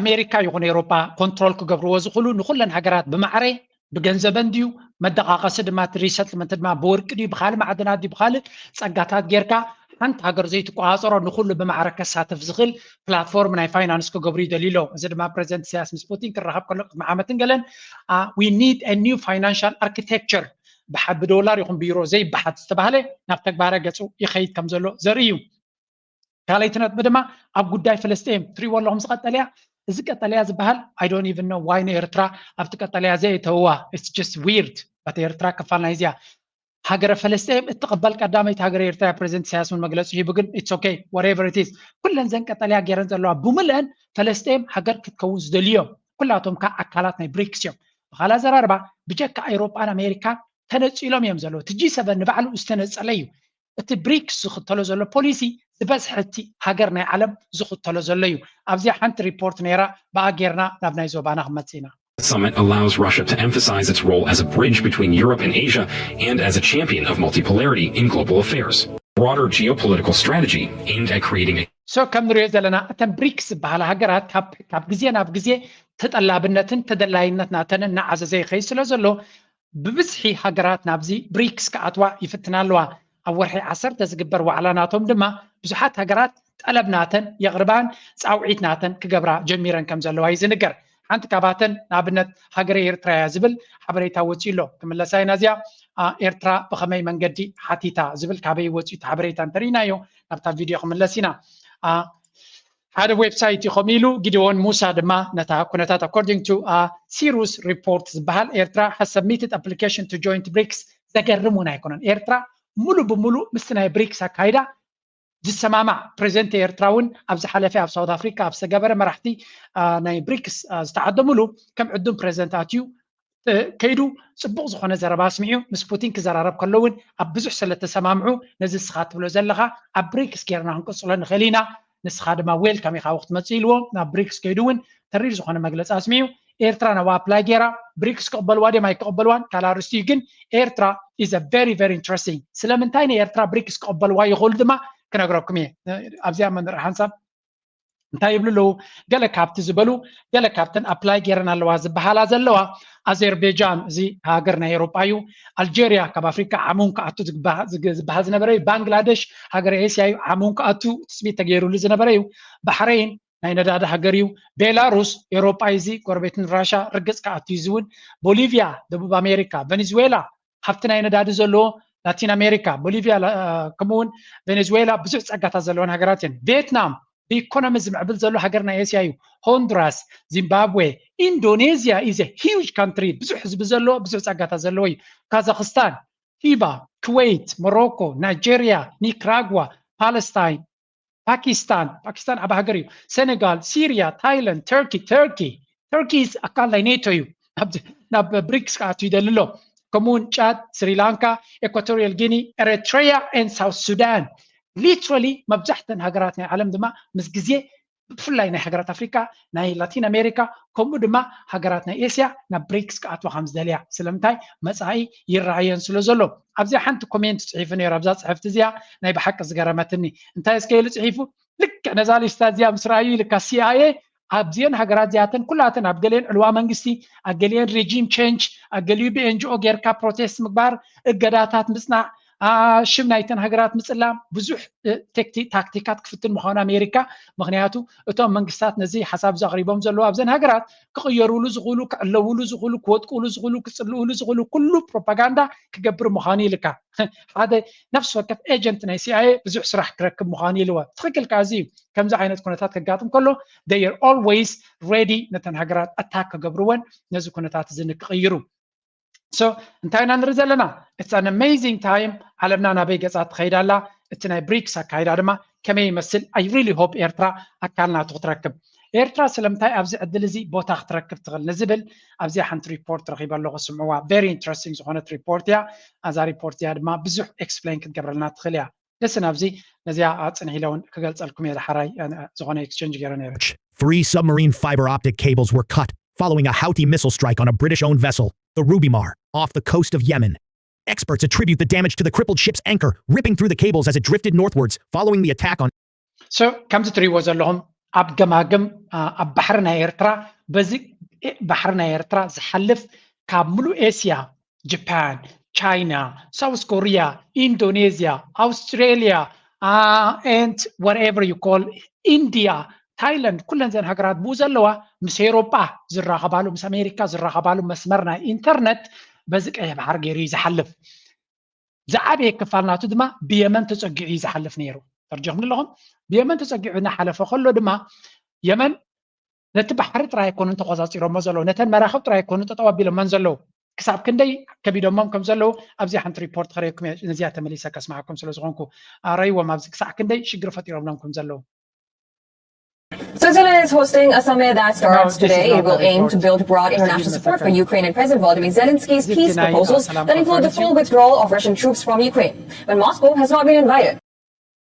ኣሜሪካ ይኹን ኤውሮጳ ኮንትሮል ክገብርዎ ዝኽእሉ ንኩለን ሃገራት ብማዕረ ብገንዘበን ድዩ መደቃቀሲ ድማ እቲ ሪሰትልመንት ድማ ብወርቂ ድዩ ብካልእ ማዕድናት ድዩ ብካልእ ፀጋታት ጌርካ ሓንቲ ሃገር ዘይትቆፃፀሮ ንኩሉ ብማዕረ ከሳትፍ ዝኽእል ፕላትፎርም ናይ ፋይናንስ ክገብሩ ይደልዩ ኣለዉ። እዚ ድማ ፕሬዚደንት ኢሳያስ ምስ ፑቲን ክራኸብ ከሎ ቅድሚ ዓመትን ገለን we need a new financial architecture ብሓ ብዶላር ይኹን ብዩሮ ዘይበሓት ዝተባህለ ናብ ተግባረ ገፁ ይኸይድ ከም ዘሎ ዘርኢ እዩ። ካልኣይቲ ነጥቢ ድማ ኣብ ጉዳይ ፍልስጤም ትሪእዎ ኣለኹም ዝቀጠልያ እዚ ቀጠልያ ዝበሃል I don't even know why ንኤርትራ ኣብቲ ቀጠልያ ዘየእተውዋ it's just weird but ኤርትራ ክፋል ናይዚያ ሃገረ ፈለስጤም እትቕበል ቀዳመይቲ ሃገረ ኤርትራ ፕሬዚደንት ኢሳያስ እውን መግለፂ ሂቡ ግን it's okay whatever it is ኩለን ዘን ቀጠልያ ገይረን ዘለዋ ብምልአን ፈለስጤም ሃገር ክትከውን ዝደልዩ እዮም። ኩላቶም ከዓ ኣካላት ናይ ብሪክስ እዮም። ብካልእ ኣዘራርባ ብጀካ ኤውሮጳን ኣሜሪካን ተነፂሎም እዮም ዘለዉ። እቲ ጂ ሰቨን ንባዕሉ ዝተነፀለ እዩ። እቲ ብሪክስ ዝኽተሎ ዘሎ ፖሊሲ ዝበዝሐ እቲ ሃገር ናይ ዓለም ዝኽተሎ ዘሎ እዩ። ኣብዚኣ ሓንቲ ሪፖርት ነይራ ብኣ ጌርና ናብ ናይ ዞባና ክንመፅእ ኢና። The summit allows Russia to emphasize its role as a bridge between Europe and Asia and as a champion of multipolarity in global affairs. Broader geopolitical strategy aimed at creating a So ከም ንሪኦ ዘለና እተን ብሪክስ ዝበሃላ ሃገራት ካብ ግዜ ናብ ግዜ ተጠላብነትን ተደላይነት ናተን እናዓዘዘ ይኸይድ ስለ ዘሎ ብብዝሒ ሃገራት ናብዚ ብሪክስ ክኣትዋ ይፍትና ኣለዋ። ኣብ ወርሒ ዓሰርተ ዝግበር ዋዕላ ናቶም ድማ ብዙሓት ሃገራት ጠለብ ናተን የቕርባን ፃውዒት ናተን ክገብራ ጀሚረን ከም ዘለዋ እዩ ዝንገር። ሓንቲ ካባተን ንኣብነት ሃገረ ኤርትራ እያ ዝብል ሓበሬታ ወፂኡ ኣሎ። ክምለሳ ኢና እዚኣ ኤርትራ ብኸመይ መንገዲ ሓቲታ ዝብል ካበይ ወፂኡ እቲ ሓበሬታ እንተርኢናዮ ናብታ ቪድዮ ክምለስ ኢና። ሓደ ዌብሳይት እዩ ከምኡ ኢሉ ጊደዎን ሙሳ ድማ ነታ ኩነታት according to Sirus report ዝበሃል ኤርትራ has submitted application to joint ብሪክስ ዘገርም እውን ኣይኮነን። ኤርትራ ሙሉ ብሙሉ ምስቲ ናይ ብሪክስ ኣካይዳ ዝሰማማዕ ፕሬዚደንት ኤርትራ እውን ኣብ ዝሓለፈ ኣብ ሳውት ኣፍሪካ ኣብ ዝተገበረ መራሕቲ ናይ ብሪክስ ዝተዓደሙሉ ከም ዕዱም ፕሬዚደንት ኣትዩ ከይዱ ፅቡቕ ዝኾነ ዘረባ ኣስሚዑ ምስ ፑቲን ክዘራረብ ከሎ እውን ኣብ ብዙሕ ስለ ተሰማምዑ ነዚ ንስኻ ትብሎ ዘለኻ ኣብ ብሪክስ ጌርና ክንቅፅሎ ንኽእል ኢና ንስኻ ድማ ዌልካም ኢኻ ክትመፅእ ኢልዎ ናብ ብሪክስ ከይዱ እውን ተሪር ዝኾነ መግለፂ ኣስሚዑ ኤርትራ ናብ ኣፕላይ ጌራ ብሪክስ ክቕበልዋ ድዮም ኣይክቕበልዋን ካልእ ኣርእስቲ እዩ ግን ኤርትራ is a very very interesting ስለምንታይ ንኤርትራ ብሪክስ ክቕበልዋ ይኽእሉ ድማ ክነግረኩም እየ ኣብዚኣ መንር ሓንሳብ እንታይ ይብሉ ኣለዉ ገለ ካብቲ ዝበሉ ገለ ካብተን ኣፕላይ ጌረን ኣለዋ ዝበሃላ ዘለዋ ኣዘርቤጃን እዚ ሃገር ናይ ኤሮጳ እዩ ኣልጀርያ ካብ ኣፍሪካ ዓሙን ክኣቱ ዝበሃል ዝነበረ እዩ ባንግላደሽ ሃገር ኤስያ እዩ ዓሙን ክኣቱ ትፅቢት ተገይሩሉ ዝነበረ እዩ ባሕረይን ናይ ነዳዲ ሃገር እዩ ቤላሩስ ኤሮጳ እዚ ጎረቤትን ራሻ ርግፅ ክኣቱ እዩ እውን ቦሊቪያ ደቡብ ኣሜሪካ ቨኔዙዌላ ሃብቲ ናይ ነዳዲ ዘለዎ ላቲን ኣሜሪካ ቦሊቪያ ከምኡውን ቬኔዙዌላ ብዙሕ ፀጋታት ዘለዎን ሃገራት እየን ቪየትናም ብኢኮኖሚ ዝምዕብል ዘሎ ሃገር ናይ ኤስያ እዩ ሆንዱራስ ዚምባብዌ ኢንዶኔዝያ is huge country ብዙሕ ህዝቢ ዘለዎ ብዙሕ ፀጋታት ዘለዎ እዩ ካዛክስታን ኪባ ኩዌት ሞሮኮ ናይጀርያ ኒክራጓ ፓለስታይን ፓኪስታን ፓኪስታን ዓብ ሃገር እዩ ሴኔጋል ሲርያ ታይላንድ ተርኪ ተርኪ ተርኪ ኣካል ናይ ኔቶ እዩ ናብ ብሪክስ ክኣቱ ይደሊ ኣሎ ከምኡውን ጫድ ስሪላንካ ኤኳቶሪያል ጊኒ ኤሪትሪያ ን ሳውት ሱዳን literally መብዛሕተን ሃገራት ናይ ዓለም ድማ ምስ ግዜ ብፍላይ ናይ ሃገራት ኣፍሪካ ናይ ላቲን ኣሜሪካ ከምኡ ድማ ሃገራት ናይ ኤስያ ናብ ብሪክስ ክኣትዋ ከም ዝደልያ ስለምንታይ መፃኢ ይረኣየን ስለ ዘሎ ኣብዚኣ ሓንቲ ኮሜንት ፅሒፉ ነይሩ ኣብዛ ፅሕፍቲ እዚኣ ናይ ብሓቂ ዝገረመትኒ እንታይ እስከ ኢሉ ፅሒፉ ልክዕ ነዛ ሊስታ እዚኣ ምስ ረኣዩ ኢልካ ሲኣይኤ ኣብዚአን ሃገራት እዚኣተን ኩላተን ኣብ ገሊአን ዕልዋ መንግስቲ፣ ኣብ ገሊአን ሬጂም ቼንጅ፣ ኣብ ገሊኡ ብኤንጂኦ ጌርካ ፕሮቴስት ምግባር፣ እገዳታት ምፅናዕ፣ ሽም ናይተን ሃገራት ምፅላም፣ ብዙሕ ታክቲካት ክፍትን ምዃኑ ኣሜሪካ። ምክንያቱ እቶም መንግስታት ነዚ ሓሳብ እዚ ኣቕሪቦም ዘለዉ ኣብዘን ሃገራት ክቕየሩሉ ዝኽእሉ፣ ክዕለውሉ ዝኽእሉ፣ ክወድቁሉ ዝኽእሉ፣ ክፅልኡሉ ዝኽእሉ ኩሉ ፕሮፓጋንዳ ክገብር ምዃኑ ኢልካ ሓደ ነፍሲ ወከፍ ኤጀንት ናይ ሲኣይኤ ብዙሕ ስራሕ ክረክብ ምዃኑ ኢልዎ። ትኽክል ከኣ እዚ እዩ። ከምዚ ዓይነት ኩነታት ከጋጥም ከሎ they are always ready ነተን ሃገራት ኣታክ ክገብርወን ነዚ ኩነታት እዚ ንክቕይሩ። So እንታይ ኢና ንርኢ ዘለና? It's an amazing time። ዓለምና ናበይ ገጻ ትኸይድ ኣላ? እቲ ናይ ብሪክስ ኣካይዳ ድማ ከመይ ይመስል? I really hope ኤርትራ ኣካል ናቱ ክትረክብ። ኤርትራ ስለምንታይ ኣብዚ ዕድል እዚ ቦታ ክትረክብ ትኽእል ንዝብል ኣብዚኣ ሓንቲ ሪፖርት ረኺበ ኣለኹ፣ ስምዕዋ። Very interesting ዝኾነት ሪፖርት እያ። ኣዛ ሪፖርት እዚኣ ድማ ብዙሕ ኤክስፕሌን ክትገብረልና ትኽእል እያ። ደስ ናብዚ ነዚኣ ኣጽንሕ ኢለ እውን ክገልጸልኩም እየ። ዳሕራይ ዝኾነ ኤክስቸንጅ ገይረ ነይረ። Three submarine fiber optic cables were cut following a Houthi missile strike on a British owned vessel, the Rubimar, off the coast of Yemen. Experts attribute the damage to the crippled ship's anchor ripping through the cables as it drifted northwards following the attack on. So ከምዚ ትሪእዎ ዘለኹም ኣብ ገማግም ኣብ ባሕሪ ናይ ኤርትራ፣ በዚ ባሕሪ ናይ ኤርትራ ዝሓልፍ ካብ ሙሉእ ኤስያ፣ ጃፓን፣ ቻይና፣ ሳውስ ኮሪያ፣ ኢንዶኔዝያ፣ ኣውስትሬልያ፣ and whatever you call ኢንድያ፣ ታይላንድ፣ ኩለን ዘን ሃገራት ብኡ ዘለዋ ምስ ኤሮጳ ዝራኸባሉ፣ ምስ ኣሜሪካ ዝራኸባሉ መስመር ናይ ኢንተርነት በዚ ቀይሕ ባሕሪ ገይሩ እዩ ዝሓልፍ። ዝዓበየ ክፋል ናቱ ድማ ብየመን ተጸጊዑ እዩ ዝሓልፍ ነይሩ። ተርጆኹም ኣለኹም። ብየመን ተጸጊዑ እናሓለፈ ከሎ ድማ የመን ነቲ ባሕሪ ጥራይ ኣይኮኑን ተቆጻጺሮሞ ዘለዉ፣ ነተን መራኽብ ጥራይ ኣይኮኑን ጠጠው ኣቢሎመን ዘለዉ። ክሳብ ክንደይ ከቢዶሞም ከም ዘለዉ ኣብዚ ሓንቲ ሪፖርት ከርእየኩም እየ። ነዚኣ ተመሊሰ ከስምዓኩም ስለ ዝኾንኩ፣ ረይዎም ኣብዚ ክሳዕ ክንደይ ሽግር ፈጢሮምሎም ከም ዘለዉ። Switzerland is hosting a summit that starts today. It will aim to build broad international support for Ukraine and President Volodymyr Zelensky's peace proposals that include the full withdrawal of Russian troops from Ukraine, but Moscow has not been invited.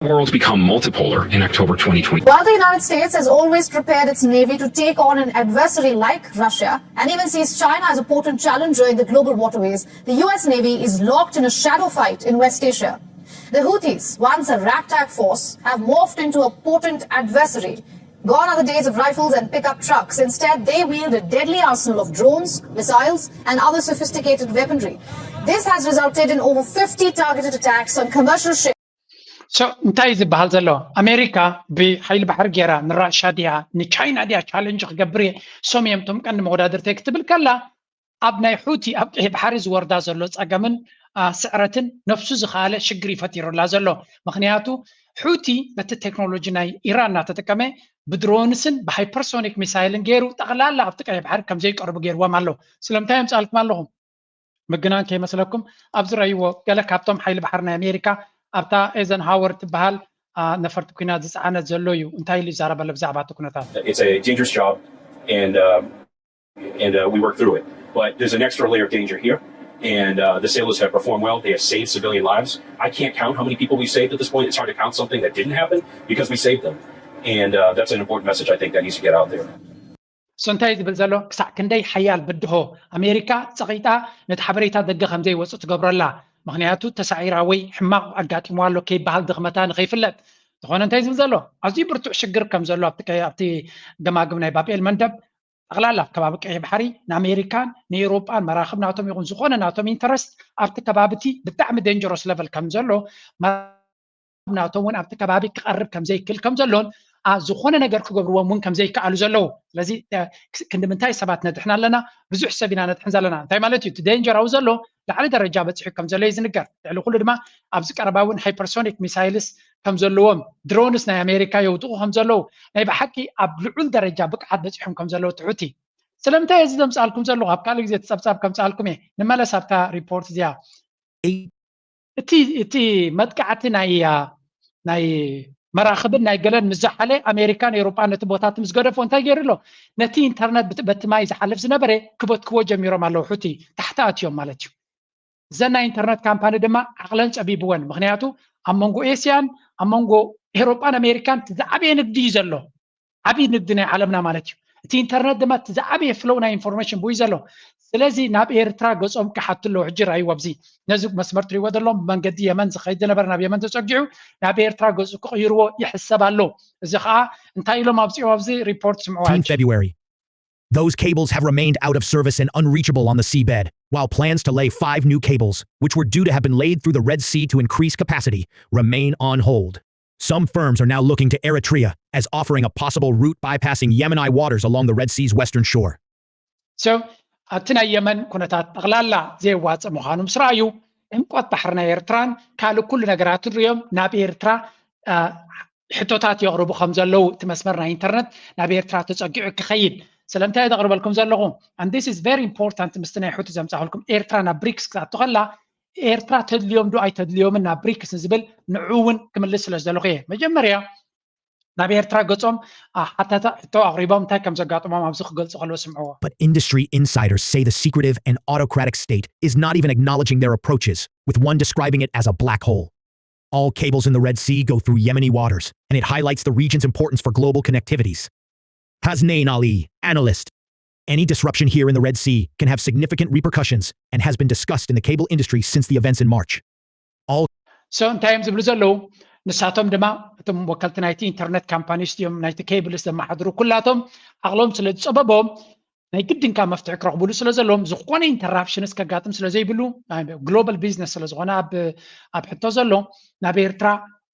The world's become multipolar in October twenty twenty. While the United States has always prepared its navy to take on an adversary like Russia and even sees China as a potent challenger in the global waterways, the U S Navy is locked in a shadow fight in West Asia. The Houthis, once a ragtag force, have morphed into a potent adversary. Gone are the days of rifles and pickup trucks. Instead, they wield a deadly arsenal of drones, missiles, and other sophisticated weaponry. This has resulted in over fifty targeted attacks on commercial ships. So እንታይ ዝበሃል ዘሎ? ኣሜሪካ ብሓይሊ ባሕሪ ገይራ ንራሻ ድያ ንቻይና ድያ ቻለንጅ ክገብር እየ፣ ሶም እዮም እቶም ቀንዲ መወዳድርተይ ክትብል ከላ፣ ኣብ ናይ ሑቲ ኣብ ቀይሕ ባሕሪ ዝወርዳ ዘሎ ጸገምን ስዕረትን ነፍሱ ዝኸኣለ ሽግር ይፈጢሩላ ዘሎ። ምክንያቱ ሑቲ በቲ ቴክኖሎጂ ናይ ኢራን እናተጠቀመ ብድሮንስን ብሃይፐርሶኒክ ሚሳይልን ገይሩ ጠቕላላ ኣብቲ ቀይሕ ባሕሪ ከም ዘይቀርቡ ገይርዎም ኣሎ። ስለምንታይ ኣምጻልኩም ኣለኹም? ምግናን ከይመስለኩም፣ ኣብዚ ረእይዎ። ገለ ካብቶም ሓይሊ ባሕሪ ናይ ኣሜሪካ ኣብታ ኤዘንሃወር ትበሃል ነፈርቲ ኲናት ዝፀዓነት ዘሎ እዩ። እንታይ ኢሉ ይዛረበለ ብዛዕባ እቲ ኩነታት? It's a dangerous job, and um, and uh, we work through it. But there's an extra layer of danger here, and uh, the sailors have performed well. They have saved civilian lives. I can't count how many people we've saved at this point. It's hard to count something that didn't happen because we saved them, and uh, that's an important message I think that needs to get out there. So እንታይ ዝብል ዘሎ? ክሳዕ ክንደይ ሓያል ብድሆ ኣሜሪካ ጸቒጣ ነቲ ሓበሬታ ደገ ከም ዘይወጽእ ትገብረላ። ምክንያቱ ተሳዒራ ወይ ሕማቕ ኣጋጢምዋ ኣሎ ከይበሃል ድኽመታ ንኸይፍለጥ። ዝኾነ እንታይ ዝብል ዘሎ? ኣዝዩ ብርቱዕ ሽግር ከም ዘሎ ኣብቲ ገማግም ናይ ባብኤል መንደብ ጠቕላላ ኣብ ከባቢ ቀይሕ ባሕሪ ንኣሜሪካን ንኤውሮጳን መራኽብ ናቶም ይኹን ዝኾነ ናቶም ኢንተረስት ኣብቲ ከባቢ እቲ ብጣዕሚ ዴንጀረስ ለቨል ከም ዘሎ ናቶም እውን ኣብቲ ከባቢ ክቐርብ ከም ዘይክእል ከም ዘሎን ዝኾነ ነገር ክገብርዎም እውን ከም ዘይከኣሉ ዘለዉ። ስለዚ ክንዲ ምንታይ ሰባት ነድሕን ኣለና? ብዙሕ ሰብ ኢና ነድሕን ዘለና። እንታይ ማለት እዩ? እቲ ዴንጀር ኣብኡ ዘሎ ላዕሊ ደረጃ በፂሑ ከም ዘሎ እዩ ዝንገር። ልዕሊ ኩሉ ድማ ኣብዚ ቀረባ እውን ሃይፐርሶኒክ ሚሳይልስ ከም ዘለዎም፣ ድሮንስ ናይ ኣሜሪካ የውድቑ ከም ዘለዉ፣ ናይ ብሓቂ ኣብ ልዑል ደረጃ ብቕዓት በፂሖም ከም ዘለዉ ትሑቲ። ስለምንታይ እዚ ዘምፃልኩም ዘለኹ? ኣብ ካልእ ግዜ እቲ ፀብፃብ ከምፃልኩም እየ። ንመለስ ኣብታ ሪፖርት እዚኣ። እቲ እቲ መጥቃዕቲ ናይ ናይ መራኽብን ናይ ገለን ምስ ዝሓለ ኣሜሪካን ኤውሮጳን ነቲ ቦታት ምስ ገደፎ እንታይ ገይሩ ኣሎ? ነቲ ኢንተርነት በቲ ማይ ዝሓልፍ ዝነበረ ክበትክዎ ጀሚሮም ኣለዉ። ሑቲ ታሕቲ ኣትዮም ማለት እዩ። እዘን ናይ ኢንተርነት ካምፓኒ ድማ ዓቕለን ጸቢብወን። ምክንያቱ ኣብ መንጎ ኤስያን ኣብ መንጎ ኤውሮጳን ኣሜሪካን እቲ ዝዓበየ ንግዲ እዩ ዘሎ። ዓብዪ ንግዲ ናይ ዓለምና ማለት እዩ። እቲ ኢንተርነት ድማ እቲ ዝዓበየ ፍሎው ናይ ኢንፎርሜሽን ብኡ እዩ ዘሎ። ስለዚ ናብ ኤርትራ ገጾም ክሓቱ ኣለዉ። ሕጂ ርኣይዎ፣ ኣብዚ ነዚ መስመር ትሪእዎ ዘለኹም ብመንገዲ የመን ዝኸይድ ዝነበረ ናብ የመን ተጸጊዑ ናብ ኤርትራ ገጹ ክቕይርዎ ይሕሰብ ኣሎ። እዚ ኸኣ እንታይ ኢሎም ኣብዚኦም ኣብዚ ሪፖርት ስምዕዋ። February. Those cables have remained out of service and unreachable on the seabed, while plans to lay five new cables, which were due to have been laid through the Red Sea to increase capacity, remain on hold. Some firms are now looking to Eritrea as offering a possible route bypassing Yemeni waters along the Red Sea's western shore. So ኣብቲ ናይ የመን ኩነታት ጠቕላላ ዘየዋፅእ ምዃኑ ምስ ረኣዩ፣ ዕምቆት ባሕሪ ናይ ኤርትራን ካልእ ኩሉ ነገራትን ርእዮም ናብ ኤርትራ ሕቶታት የቕርቡ ከም ዘለዉ፣ እቲ መስመር ናይ ኢንተርነት ናብ ኤርትራ ተጸጊዑ ክኸይድ። ስለምንታይ ዘቕርበልኩም ዘለኹ? And this is very important። ምስቲ ናይ ሑቲ ዘምጻኹልኩም፣ ኤርትራ ናብ ብሪክስ ክትኣቱ ከላ ኤርትራ ተድልዮም ዶ ኣይተድልዮምን ናብ ብሪክስ ንዝብል ንዑ እውን ክምልስ ስለ ዝደለኹ እየ። መጀመርያ ናብ ኤርትራ ገጾም ሕቶ ኣቕሪቦም እንታይ ከም ዘጋጥሞም ኣብዚ ክገልጹ ከለዉ ስምዕዎ። But industry insiders say the secretive and autocratic state is not even acknowledging their approaches, with one describing it as a black hole. All cables in the Red Sea go through Yemeni waters, and it highlights the region's importance for global connectivities. Hasnain Ali, analyst. Any disruption here in the Red Sea can have significant repercussions and has been discussed in the cable industry since the events in March. So እንታይ እዮም ዝብሉ ዘለዉ? ንሳቶም ድማ እቶም ወከልቲ ናይቲ ኢንተርነት ካምፓኒስ እዮም፣ ናይቲ ኬብልስ ዘመሓድሩ ኩላቶም ዓቕሎም ስለ ዝጸበቦም ናይ ግድን ካብ መፍትሒ ክረኽብሉ ስለ ዘለዎም፣ ዝኾነ ኢንተራፕሽንስ ከጋጥም ስለ ዘይብሉ፣ ግሎባል ቢዝነስ ስለ ዝኾነ ኣብ ኣብ ሕቶ ዘሎ፣ ናብ ኤርትራ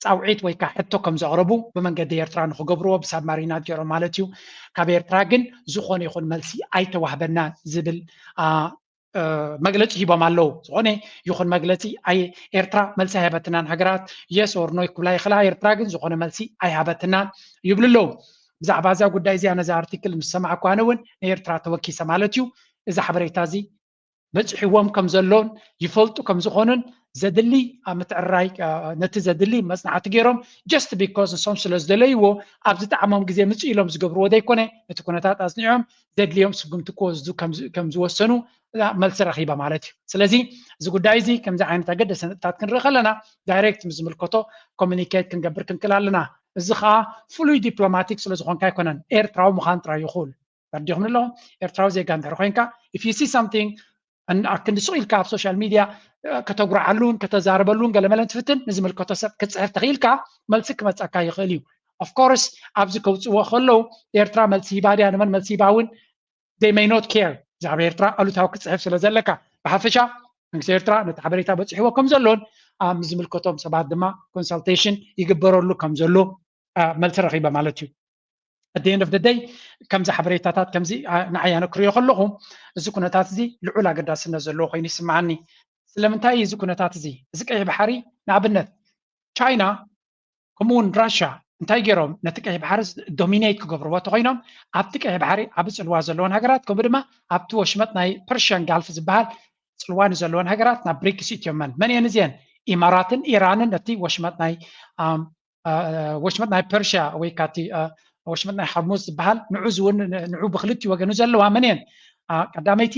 ጻውዒት ወይ ከዓ ሕቶ ከም ዘቕረቡ፣ ብመንገዲ ኤርትራ ንክገብርዎ ብሳብማሪናት ገይሮም ማለት እዩ። ካብ ኤርትራ ግን ዝኾነ ይኹን መልሲ ኣይተዋህበናን ዝብል መግለፂ ሂቦም ኣለዉ። ዝኾነ ይኹን መግለፂ ኣይ ኤርትራ መልሲ ኣይሃበትናን። ሃገራት የስ ኦር ኖ ክብላ ይኽእላ፣ ኤርትራ ግን ዝኾነ መልሲ ኣይሃበትናን ይብሉ ኣለዉ። ብዛዕባ እዛ ጉዳይ እዚኣ ነዛ ኣርቲክል ምስ ሰማዕኩ ኣነ እውን ንኤርትራ ተወኪሰ ማለት እዩ። እዚ ሓበሬታ እዚ በፂሕዎም ከም ዘሎን ይፈልጡ ከም ዝኾኑን ዘድሊ ኣብ ምትዕርራይ ነቲ ዘድሊ መፅናዕቲ ገይሮም just because ንሶም ስለ ዝደለይዎ ኣብ ዝጠዓሞም ግዜ ምፅእ ኢሎም ዝገብርዎ ዘይኮነ ነቲ ኩነታት ኣፅኒዖም ዘድልዮም ስጉምቲ ክወስዱ ከም ዝወሰኑ መልሲ ረኺበ ማለት እዩ። ስለዚ እዚ ጉዳይ እዚ ከምዚ ዓይነት ኣገደሰ ነጥብታት ክንርኢ ከለና ዳይሬክት ምስ ዝምልከቶ ኮሚኒኬት ክንገብር ክንክእል ኣለና። እዚ ከዓ ፍሉይ ዲፕሎማቲክ ስለ ዝኾንካ ኣይኮነን፣ ኤርትራዊ ምዃን ጥራይ ይኹል። ተረዲኹም ኣለኹም? ኤርትራዊ ዜጋ እንድሕር ኮይንካ if you see something ኣክንዲ ሱቕ ኢልካ ኣብ ሶሻል ሚድያ ከተጉርዓሉን ከተዛርበሉን ገለመለን ትፍትን ንዝምልከቶ ሰብ ክትፅሕፍ ተኽኢልካ መልሲ ክመፀካ ይኽእል እዩ። ኦፍኮርስ ኣብዚ ከውፅዎ ከለዉ ኤርትራ መልሲ ሂባ ድያ ንመን መልሲ ሂባ እውን they may not care። ብዛዕባ ኤርትራ ኣሉታዊ ክትፅሕፍ ስለ ዘለካ ብሓፈሻ መንግስቲ ኤርትራ ነቲ ሓበሬታ በፂሕዎ ከም ዘሎን ኣብ ዝምልከቶም ሰባት ድማ ኮንሳልቴሽን ይግበረሉ ከም ዘሎ መልሲ ረኺበ ማለት እዩ። At the end of the day ከምዚ ሓበሬታታት ከምዚ ንዓይ ኣነ ክሪኦ ከለኹ እዚ ኩነታት እዚ ልዑል ኣገዳስነት ዘለዎ ኮይኑ ይስምዓኒ። ስለምንታይ እዚ ኩነታት እዚ እዚ ቀይሕ ባሕሪ ንኣብነት ቻይና ከምኡ እውን ራሻ እንታይ ገይሮም ነቲ ቀይሕ ባሕሪ ዶሚኔት ክገብርዎ ተኮይኖም ኣብቲ ቀይሕ ባሕሪ ዓቢ ፅልዋ ዘለዎን ሃገራት ከምኡ ድማ ኣብቲ ወሽመጥ ናይ ፐርሽያን ጋልፍ ዝበሃል ፅልዋ ንዘለወን ሃገራት ናብ ብሪክስ እትዮመን መን እየን እዚአን ኢማራትን ኢራንን ነቲ ወሽመጥ ናይ ወሽመጥ ናይ ፐርሽያ ወይ ካቲ ወሽመጥ ናይ ሓርሙዝ ዝበሃል ንዑ ዝውን ንዑ ብክልቲ ወገኑ ዘለዋ መን እየን ቀዳመይቲ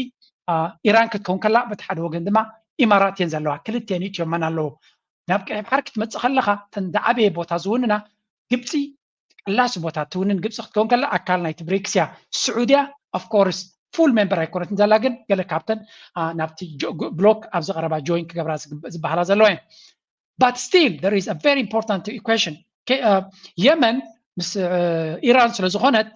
ኢራን ክትከውን ከላ በቲ ሓደ ወገን ድማ ኢማራት እየን ዘለዋ ክልቲአን እትዮመን ኣለዎ ናብ ቀይ ባሕሪ ክትመፅእ ከለኻ እተን ዝዓበየ ቦታ ዝውንና ግብፂ ቀላሲ ቦታ ትውንን ግብፂ ክትከውን ከላ ኣካል ናይቲ ብሪክስ እያ ስዑድያ of course full member ኣይኮነትን ዘላ ግን ገለ ካብተን ናብቲ ብሎክ ኣብዚ ቀረባ ጆይን ክገብራ ዝበሃላ ዘለዋ እየን but still there is a very important equation የመን ምስ ኢራን ስለ ዝኾነት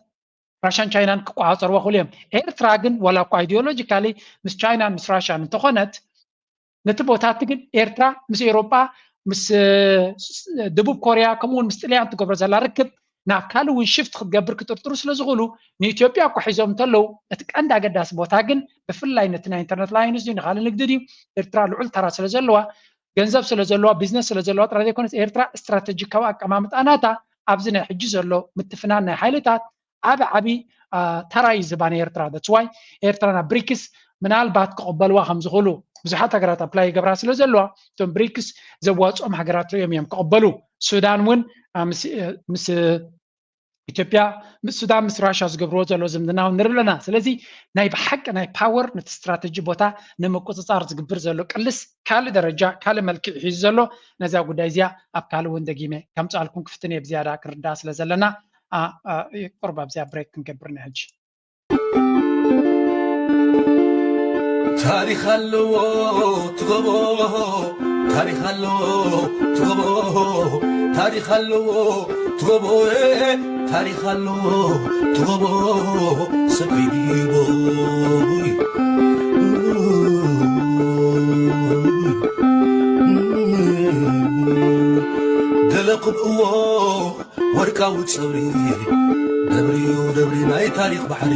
ራሽያን ቻይናን ክቆፃፀርዎ ክእሉ እዮም ኤርትራ ግን ዋላ እኳ ideologically ምስ ቻይናን ምስ ራሽያን እንተኾነት ነቲ ቦታ እቲ ግን ኤርትራ ምስ ኤውሮጳ ምስ ደቡብ ኮርያ ከምኡ እውን ምስ ጥልያን ትገብሮ ዘላ ርክብ ናብ ካልእ እውን ሽፍት ክትገብር ክጥርጥሩ ስለ ዝኽእሉ ንኢትዮጵያ እኳ ሒዞም እንተለዉ እቲ ቀንዲ ኣገዳሲ ቦታ ግን ብፍላይ ነቲ ናይ ኢንተርነት ላይንስ ድዩ ንካልእ ንግዲ ድዩ ኤርትራ ልዑል ተራ ስለ ዘለዋ ገንዘብ ስለ ዘለዋ ቢዝነስ ስለ ዘለዋ ጥራይ ዘይኮነስ ኤርትራ ስትራተጂካዊ ኣቀማምጣ ናታ ኣብዚ ናይ ሕጂ ዘሎ ምትፍናን ናይ ሓይልታት ዓቢ ዓቢ ተራ እዩ ዝህባ ንኤርትራ that's why ኤርትራ ናብ ብሪክስ ምናልባት ክቕበልዋ ከም ዝኽእሉ ብዙሓት ሃገራት ኣፕላይ ይገብራ ስለ ዘለዋ እቶም ብሪክስ ዘዋፅኦም ሃገራት ርእዮም እዮም ክቕበሉ ሱዳን እውን ምስ ኢትዮጵያ ምስ ሱዳን ምስ ራሻ ዝገብርዎ ዘሎ ዝምድና እውን ንርኢ ኣለና ስለዚ ናይ ብሓቂ ናይ ፓወር ነቲ ስትራተጂ ቦታ ንምቁፅፃር ዝግብር ዘሎ ቅልስ ካልእ ደረጃ ካልእ መልክዕ ሒዙ ዘሎ ነዛ ጉዳይ እዚኣ ኣብ ካልእ እውን ደጊመ ከምፅኣልኩም ክፍትን እየ ብዝያዳ ክንርዳእ ስለ ዘለና ቁርብ ኣብዚኣ ብሬክ ክንገብር ኢና ሕጂ ታሪኽ ኣለዎ ትጎቦ፣ ታሪኽ ኣለዎ ትጎቦ፣ ታሪኽ ኣለዎ ትጎቦ፣ ታሪኽ ኣለዎ ትጎቦ፣ ሰብ ከይድይቦ። ገለ ክብእዎ ወርቃዊ ጸብሪ፣ ደብሪዩ ደብሪ ናይ ታሪኽ ባሕሪ፣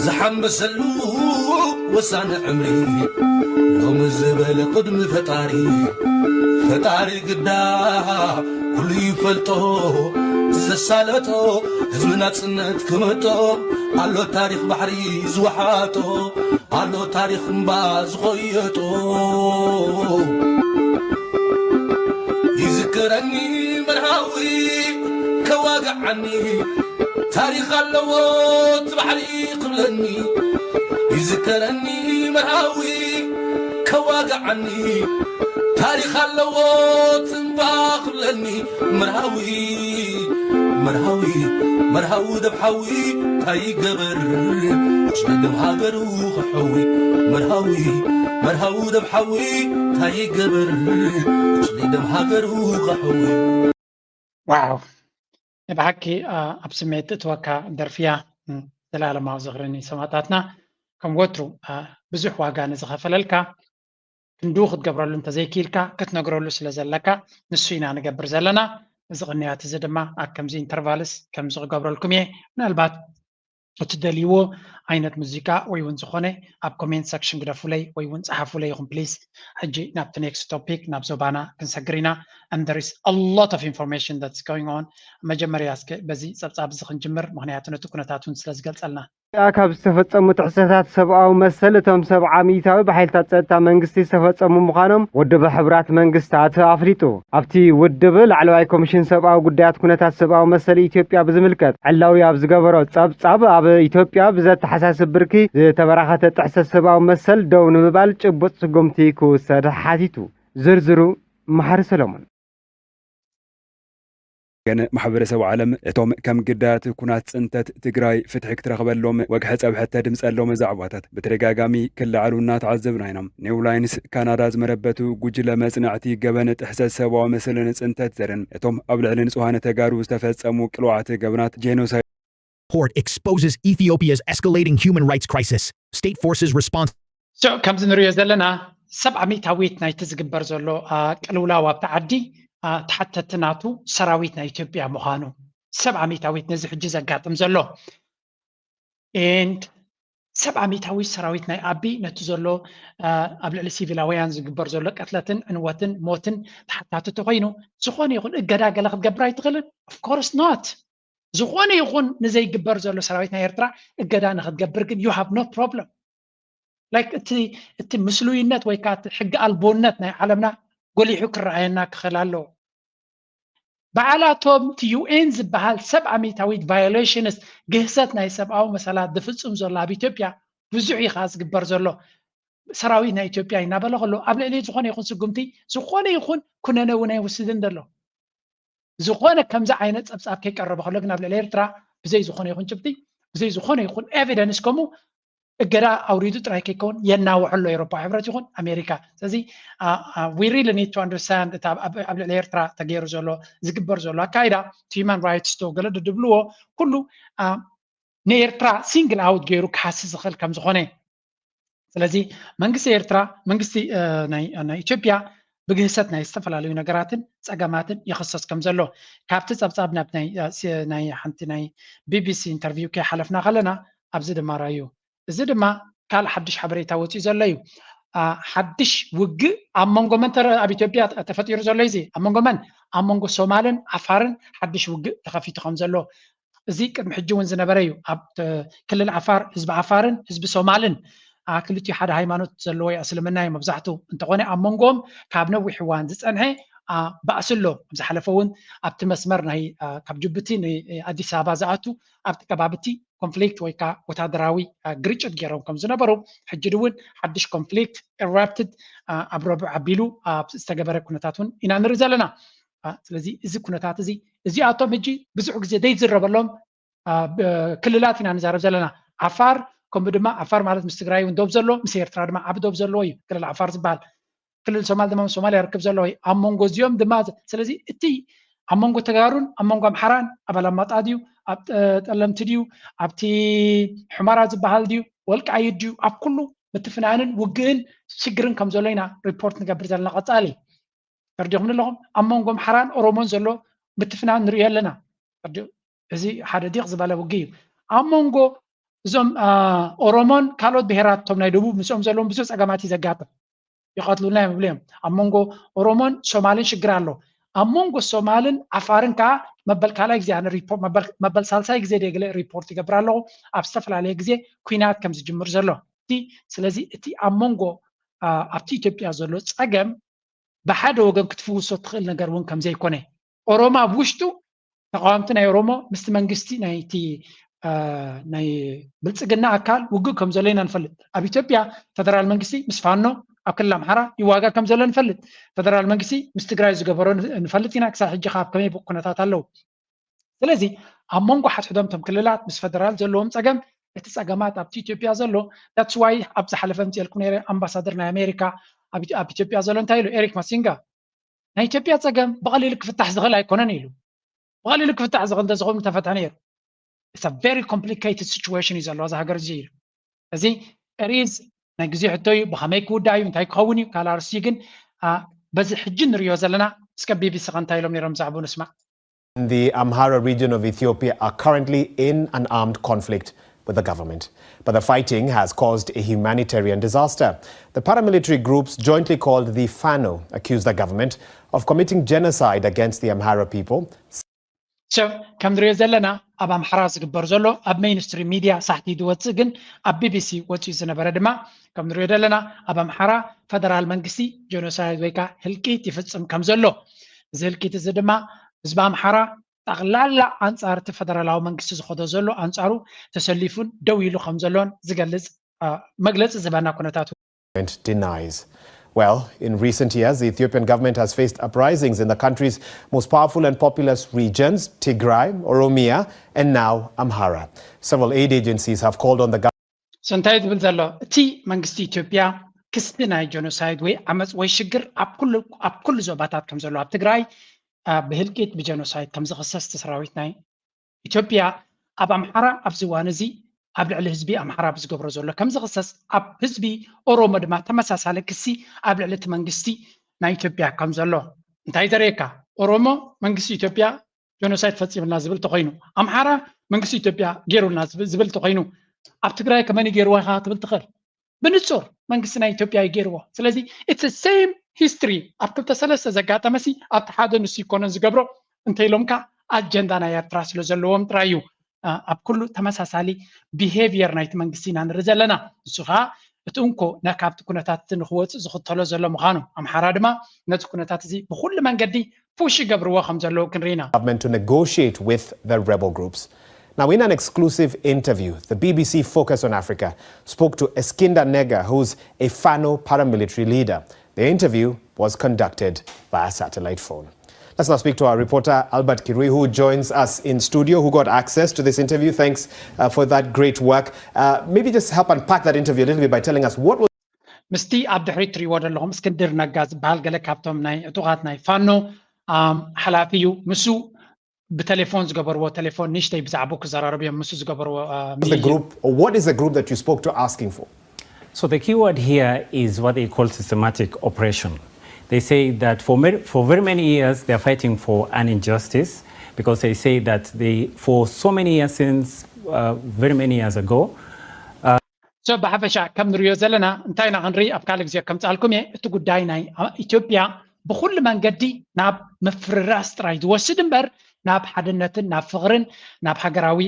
ዝሓመሰሉ ወሳኒ ዕምሪ፣ ሎሚ ዝበለ ቅድሚ ፈጣሪ፣ ፈጣሪ ግዳ ኩሉ ይፈልጦ፣ ዘሳለጦ ህዝቢ ናጽነት ክመጦ፣ ኣሎ ታሪኽ ባሕሪ ዝወሓጦ፣ ኣሎ ታሪኽ እምባ ዝኸየጦ። ይዝከረኒ መርሃዊ ከዋግዓኒ፣ ታሪኽ ኣለዎ እቲ ባሕሪ ክብለኒ። ይዝከረኒ መርሃዊ ከዋግዓኒ፣ ታሪኽ ኣለዎ እቲ እምባ ክብለኒ። መርሃዊ፣ መርሃዊ፣ መርሃዊ ደብሓዊ እንታይ ይገበር፣ ቁስሊ ደም ሃገሩ ክሕዊ። መርሃዊ፣ መርሃዊ ደብሓዊ እንታይ ይገበር፣ ቁስሊ ደም ሃገሩ ክሕዊ። ዋው፣ ብሓቂ ኣብ ስሜት እትወካ ደርፊያ። ዘላለማዊ ዝኽሪ ንሰማእታትና። ከም ወትሩ ብዙሕ ዋጋ ንዝኸፈለልካ ክንድኡ ክትገብረሉ እንተዘይክኢልካ ክትነግረሉ ስለ ዘለካ ንሱ ኢና ንገብር ዘለና። እዚ ቅንያት እዚ ድማ ኣብ ከምዚ ኢንተርቫልስ ከምዚ ክገብረልኩም እየ። ምናልባት እትደልይዎ ዓይነት ሙዚቃ ወይ እውን ዝኾነ ኣብ ኮሜንት ሰክሽን ግደፉለይ ወይ እውን ጸሓፉለይ ኢኹም ፕሊዝ። ሕጂ ናብቲ ኔክስት ቶፒክ ናብ ዞባና ክንሰግር ኢና። And there is a lot of information that's going on። መጀመርያ እስከ በዚ ጸብጻብ እዚ ክንጅምር፣ ምኽንያቱ ነቲ ኩነታት እውን ስለ ዝገልጸልና። ኢትዮጵያ ካብ ዝተፈጸሙ ጥሕሰታት ሰብኣዊ መሰል እቶም ሰብዓ ሚእታዊ ብሓይልታት ጸጥታ መንግስቲ ዝተፈጸሙ ምዃኖም ውድብ ሕቡራት መንግስታት ኣፍሊጡ። ኣብቲ ውድብ ላዕለዋይ ኮሚሽን ሰብኣዊ ጉዳያት ኩነታት ሰብኣዊ መሰል ኢትዮጵያ ብዝምልከት ዕላዊ ኣብ ዝገበሮ ጸብጻብ ኣብ ኢትዮጵያ ብዘተሓሳስብ ብርኪ ዝተበራኸተ ጥሕሰት ሰብኣዊ መሰል ደው ንምባል ጭቡጥ ስጉምቲ ክውሰድ ሓቲቱ። ዝርዝሩ መሓሪ ሰሎሞን። ግን ማሕበረሰብ ዓለም እቶም ከም ግዳያት ኩናት ጽንተት ትግራይ ፍትሒ ክትረኽበሎም ወግሐ ጸብሐ ተድምጸሎም ዛዕባታት ብተደጋጋሚ ክለዓሉ እናተዓዘብና ኢና። ኒው ላይንስ ካናዳ ዝመረበቱ ጉጅለ መጽናዕቲ ገበን ጥሕሰት ሰብኣዊ መሰልን ጽንተት ዘርን እቶም ኣብ ልዕሊ ንጹሃን ተጋሩ ዝተፈጸሙ ቅልውዓት ገበናት ጄኖሳይድ Report exposes Ethiopia's escalating human rights crisis. State forces response. So ከምዚ ንሪኦ ዘለና ሰብዓ ሚእታዊት ናይቲ ዝግበር ዘሎ ቅልውላው ኣብቲ ዓዲ ተሓተቲ ናቱ ሰራዊት ናይ ኢትዮጵያ ምዃኑ፣ ሰብዓ ሚእታዊት ነዚ ሕጂ ዘጋጥም ዘሎ። And ሰብዓ ሚእታዊት ሰራዊት ናይ ኣቢ ነቲ ዘሎ ኣብ ልዕሊ ሲቪላውያን ዝግበር ዘሎ ቅትለትን ዕንወትን ሞትን ተሓታትቲ ኮይኑ፣ ዝኾነ ይኹን እገዳ ገለ ክትገብር ኣይትኽእልን። Of course not። ዝኾነ ይኹን ንዘይግበር ዘሎ ሰራዊት ናይ ኤርትራ እገዳ ንክትገብር ግን you have no problem። Like እቲ እቲ ምስሉይነት ወይ ከዓ እቲ ሕጊ ኣልቦነት ናይ ዓለምና ጎሊሑ ክረኣየና ክኽእል ኣለዎ። በዓላቶም እቲ ዩ ኤን ዝበሃል ሰብ ኣሚታዊት violations ግህሰት ናይ ሰብኣዊ መሰላት ዝፍጽም ዘሎ ኣብ ኢትዮጵያ ብዙሕ እዩ ከዓ ዝግበር ዘሎ። ሰራዊት ናይ ኢትዮጵያ እናበለ ከሎ ኣብ ልዕሊ ዝኾነ ይኹን ስጉምቲ ዝኾነ ይኹን ኩነነ እውን ኣይወስድን ዘሎ። ዝኾነ ከምዚ ዓይነት ጸብጻብ ከይቀረበ ከሎ ግን ኣብ ልዕሊ ኤርትራ ብዘይ ዝኾነ ይኹን ጭብጢ ብዘይ ዝኾነ ይኹን evidence ከምኡ እገዳ ኣውሪዱ ጥራይ ከይከውን የናውሖ ኣሎ ኤሮፓ ሕብረት ይኹን ኣሜሪካ። ስለዚ we really need to understand እታ ኣብ ልዕሊ ኤርትራ ተገይሩ ዘሎ ዝግበር ዘሎ ኣካይዳ human rights ዶ ገለ ድብልዎ ኩሉ ንኤርትራ single out ገይሩ ክሃሲ ዝኽእል ከም ዝኾነ። ስለዚ መንግስቲ ኤርትራ መንግስቲ ናይ ኢትዮጵያ ብግህሰት ናይ ዝተፈላለዩ ነገራትን ጸገማትን ይኽሰስ ከም ዘሎ ካብቲ ጸብጻብ ናብ ናይ ሓንቲ ናይ ቢቢሲ ኢንተርቪው ከይሓለፍና ከለና ኣብዚ ድማ ራዩ። እዚ ድማ ካልእ ሓድሽ ሓበሬታ ወፂኡ ዘሎ እዩ። ሓድሽ ውግእ ኣብ መንጎ መን ኣብ ኢትዮጵያ ተፈጢሩ ዘሎ እዚ ኣብ መንጎ መን ኣብ መንጎ ሶማልን ዓፋርን ሓድሽ ውግእ ተኸፊቱ ከም ዘሎ እዚ ቅድሚ ሕጂ እውን ዝነበረ እዩ። ኣብ ክልል ዓፋር ህዝቢ ዓፋርን ህዝቢ ሶማልን ክልቲኡ ሓደ ሃይማኖት ዘለዎ እዩ፣ እስልምና እዩ መብዛሕቱ። እንተኾነ ኣብ መንጎኦም ካብ ነዊሕ እዋን ዝፀንሐ ባእሲ ኣሎ። ኣብ ዝሓለፈ እውን ኣብቲ መስመር ናይ ካብ ጅቡቲ ንኣዲስ ኣበባ ዝኣቱ ኣብቲ ከባቢ እቲ ኮንፍሊክት ወይ ከዓ ወታደራዊ ግርጭት ገይሮም ከም ዝነበሩ ሕጂ እውን ሓድሽ ኮንፍሊክት ኢረፕትድ ኣብ ረቡዕ ኣቢሉ ዝተገበረ ኩነታት እውን ኢና ንርኢ ዘለና። ስለዚ እዚ ኩነታት እዚ እዚኣቶም ሕጂ ብዙሕ ግዜ ዘይዝረበሎም ክልላት ኢና ንዛረብ ዘለና። ዓፋር ከምኡ ድማ ዓፋር ማለት ምስ ትግራይ እውን ዶብ ዘለዎ፣ ምስ ኤርትራ ድማ ዓቢ ዶብ ዘለዎ እዩ ክልል ዓፋር ዝበሃል። ክልል ሶማል ድማ ምስ ሶማልያ ርክብ ዘለዎ እዩ። ኣብ መንጎ እዚኦም ድማ፣ ስለዚ እቲ ኣብ መንጎ ተጋሩን ኣብ መንጎ ኣምሓራን፣ ኣብ ኣላማጣ ድዩ፣ ኣብ ጠለምቲ ድዩ፣ ኣብቲ ሑመራ ዝበሃል ድዩ፣ ወልቃይት ድዩ፣ ኣብ ኩሉ ምትፍናንን ውግእን ሽግርን ከም ዘሎ ኢና ሪፖርት ንገብር ዘለና። ቀጻሊ ተርዲኹም ኣለኹም። ኣብ መንጎ ኣምሓራን ኦሮሞን ዘሎ ምትፍናን ንሪኦ ኣለና። እዚ ሓደ ዲቕ ዝበለ ውግእ እዩ። ኣብ መንጎ እዞም ኦሮሞን ካልኦት ብሄራት፣ እቶም ናይ ደቡብ፣ ምስኦም ዘለዎም ብዙሕ ጸገማት እዩ ዘጋጥም። ይቐትሉና እዮም ይብሉ እዮም። ኣብ መንጎ ኦሮሞን ሶማልን ሽግር ኣሎ። ኣብ መንጎ ሶማልን ዓፋርን ከዓ መበል ካልኣይ ግዜ ኣነ ሪፖርት፣ መበል ሳልሳይ ግዜ ደገለ ሪፖርት ይገብር ኣለኹ፣ ኣብ ዝተፈላለየ ግዜ ኩናት ከም ዝጅምር ዘሎ። ስለዚ እቲ ኣብ መንጎ ኣብቲ ኢትዮጵያ ዘሎ ጸገም ብሓደ ወገን ክትፍውሶ ትኽእል ነገር እውን ከም ዘይኮነ፣ ኦሮሞ ኣብ ውሽጡ ተቃወምቲ ናይ ኦሮሞ ምስቲ መንግስቲ ናይቲ ናይ ብልጽግና ኣካል ውግእ ከም ዘሎ ኢና ንፈልጥ። ኣብ ኢትዮጵያ ፈደራል መንግስቲ ምስ ፋኖ ኣብ ክልል ኣምሓራ ይዋጋእ ከም ዘሎ ንፈልጥ። ፈደራል መንግስቲ ምስ ትግራይ ዝገበሮ ንፈልጥ ኢና። ክሳብ ሕጂ ካብ ከመይ ኩነታት ኣለዉ። ስለዚ ኣብ መንጎ ሓድሕዶም እቶም ክልላት ምስ ፈደራል ዘለዎም ጸገም፣ እቲ ጸገማት ኣብቲ ኢትዮጵያ ዘሎ፣ that's why ኣብ ዝሓለፈ ምጽኤልኩ ነይረ፣ ኣምባሳደር ናይ ኣሜሪካ ኣብ ኢትዮጵያ ዘሎ እንታይ ኢሉ? ኤሪክ ማሲንጋ፣ ናይ ኢትዮጵያ ጸገም ብቐሊሉ ክፍታሕ ዝኽእል ኣይኮነን ኢሉ። ብቐሊሉ ክፍታሕ ዝኽእል እንተዝኸውን ምተፈትሐ ነይሩ። It's a very complicated situation እዩ ዘለዎ እዚ ሃገር እዚ ኢሉ። እዚ ሪዝ ናይ ግዜ ሕቶ እዩ። ብኸመይ ክውዳእ እዩ፣ እንታይ ክኸውን እዩ፣ ካልእ ኣርእስቲ እዩ። ግን በዚ ሕጂ ንሪኦ ዘለና፣ እስከ ቢቢሲ ከ እንታይ ኢሎም ነይሮም ብዛዕባኡ ንስማዕ። The Amhara region of Ethiopia are currently in an armed conflict with the government. But the fighting has caused a humanitarian disaster. The paramilitary groups, jointly called the Fano, accuse the government of committing genocide against the Amhara people. So ከም ንሪኦ ዘለና ኣብ ኣምሓራ ዝግበር ዘሎ ኣብ ሜይንስትሪም ሚድያ ሳሕቲ ዝወፅእ፣ ግን ኣብ ቢቢሲ ወፂኡ ዝነበረ ድማ ከም ንሪኦ ዘለና ኣብ ኣምሓራ ፈደራል መንግስቲ ጀኖሳይድ ወይ ከዓ ህልቂት ይፍፅም ከም ዘሎ፣ እዚ ህልቂት እዚ ድማ ህዝቢ ኣምሓራ ጠቕላላ ኣንፃር እቲ ፈደራላዊ መንግስቲ ዝኸዶ ዘሎ ኣንፃሩ ተሰሊፉን ደው ኢሉ ከም ዘሎን ዝገልፅ መግለፂ ዝህበና ኩነታት denies. Well, in recent years, the Ethiopian government has faced uprisings in the country's most powerful and populous regions, Tigray, Oromia, and now Amhara. Several aid agencies have called on the government. So እንታይ ዝብል ዘሎ እቲ መንግስቲ ኢትዮጵያ ክስቲ ናይ ጀኖሳይድ ወይ ዓመፅ ወይ ሽግር ኣብ ኩሉ ዞባታት ከም ዘሎ ኣብ ትግራይ ብህልቂት ብጀኖሳይድ ከም ዝኽሰስ እቲ ሰራዊት ናይ ኢትዮጵያ ኣብ ኣምሓራ ኣብዚ እዋን እዚ ኣብ ልዕሊ ህዝቢ ኣምሓራ ብዝገብሮ ዘሎ ከም ዝኽሰስ፣ ኣብ ህዝቢ ኦሮሞ ድማ ተመሳሳሊ ክሲ ኣብ ልዕሊ እቲ መንግስቲ ናይ ኢትዮጵያ ከም ዘሎ እንታይ ዘርእየካ? ኦሮሞ መንግስቲ ኢትዮጵያ ጀኖሳይድ ፈፂምልና ዝብል ተኮይኑ፣ ኣምሓራ መንግስቲ ኢትዮጵያ ገይሩልና ዝብል ተኮይኑ፣ ኣብ ትግራይ ከመን ገይርዋ ኢኻ ክትብል ትኽእል? ብንጹር መንግስቲ ናይ ኢትዮጵያ እዩ ገይርዎ። ስለዚ it's same history ኣብ ክልተ ሰለስተ ዘጋጠመሲ ኣብቲ ሓደ ንሱ ይኮነን ዝገብሮ እንተኢሎምካ ኣጀንዳ ናይ ኤርትራ ስለ ዘለዎም ጥራይ እዩ። ኣብ ኩሉ ተመሳሳሊ ቢሄቪየር ናይቲ መንግስቲ ኢና ንርኢ ዘለና። ንሱ ከዓ እቲ እንኮ ካብቲ ኩነታት ንክወፅእ ዝኽተሎ ዘሎ ምዃኑ፣ ኣምሓራ ድማ ነቲ ኩነታት እዚ ብኩሉ መንገዲ ፑሽ ይገብርዎ ከም ዘለዉ ክንርኢ ኢና። Government to negotiate with the rebel groups. Now, in an exclusive interview, the B B C Focus on Africa spoke to Eskinda Nega, who's a Fano paramilitary leader. The interview was conducted via satellite phone. Let's now speak to our reporter, Albert Kirui, who joins us in studio, who got access to this interview. Thanks uh, for that great work. Uh, maybe just help unpack that interview a little bit by telling us what was ምስቲ ኣብ ድሕሪት ትሪእዎ ዘለኹም እስክንድር ነጋ ዝበሃል ገለ ካብቶም ናይ ዕጡቓት ናይ ፋኖ ሓላፊ እዩ። ምስ ብቴሌፎን ዝገበርዎ ቴሌፎን ንእሽተይ ብዛዕባኡ ክዘራረቡ እዮም። ምስ ዝገበርዎ the group, or what is the group that you spoke to asking for? So the key word here is what they call systematic oppression. They say that for, for very many years they are fighting for an injustice, because they say that they, for so many years since uh, very many years ago, so ብሓፈሻ ከም ንሪኦ ዘለና እንታይ ኢና ክንርኢ? ኣብ ካልእ ግዜ ከምፅኣልኩም እየ። እቲ ጉዳይ ናይ ኢትዮጵያ ብኩሉ መንገዲ ናብ ምፍርራስ ጥራይ ዝወስድ እምበር ናብ ሓድነትን ናብ ፍቕርን ናብ ሃገራዊ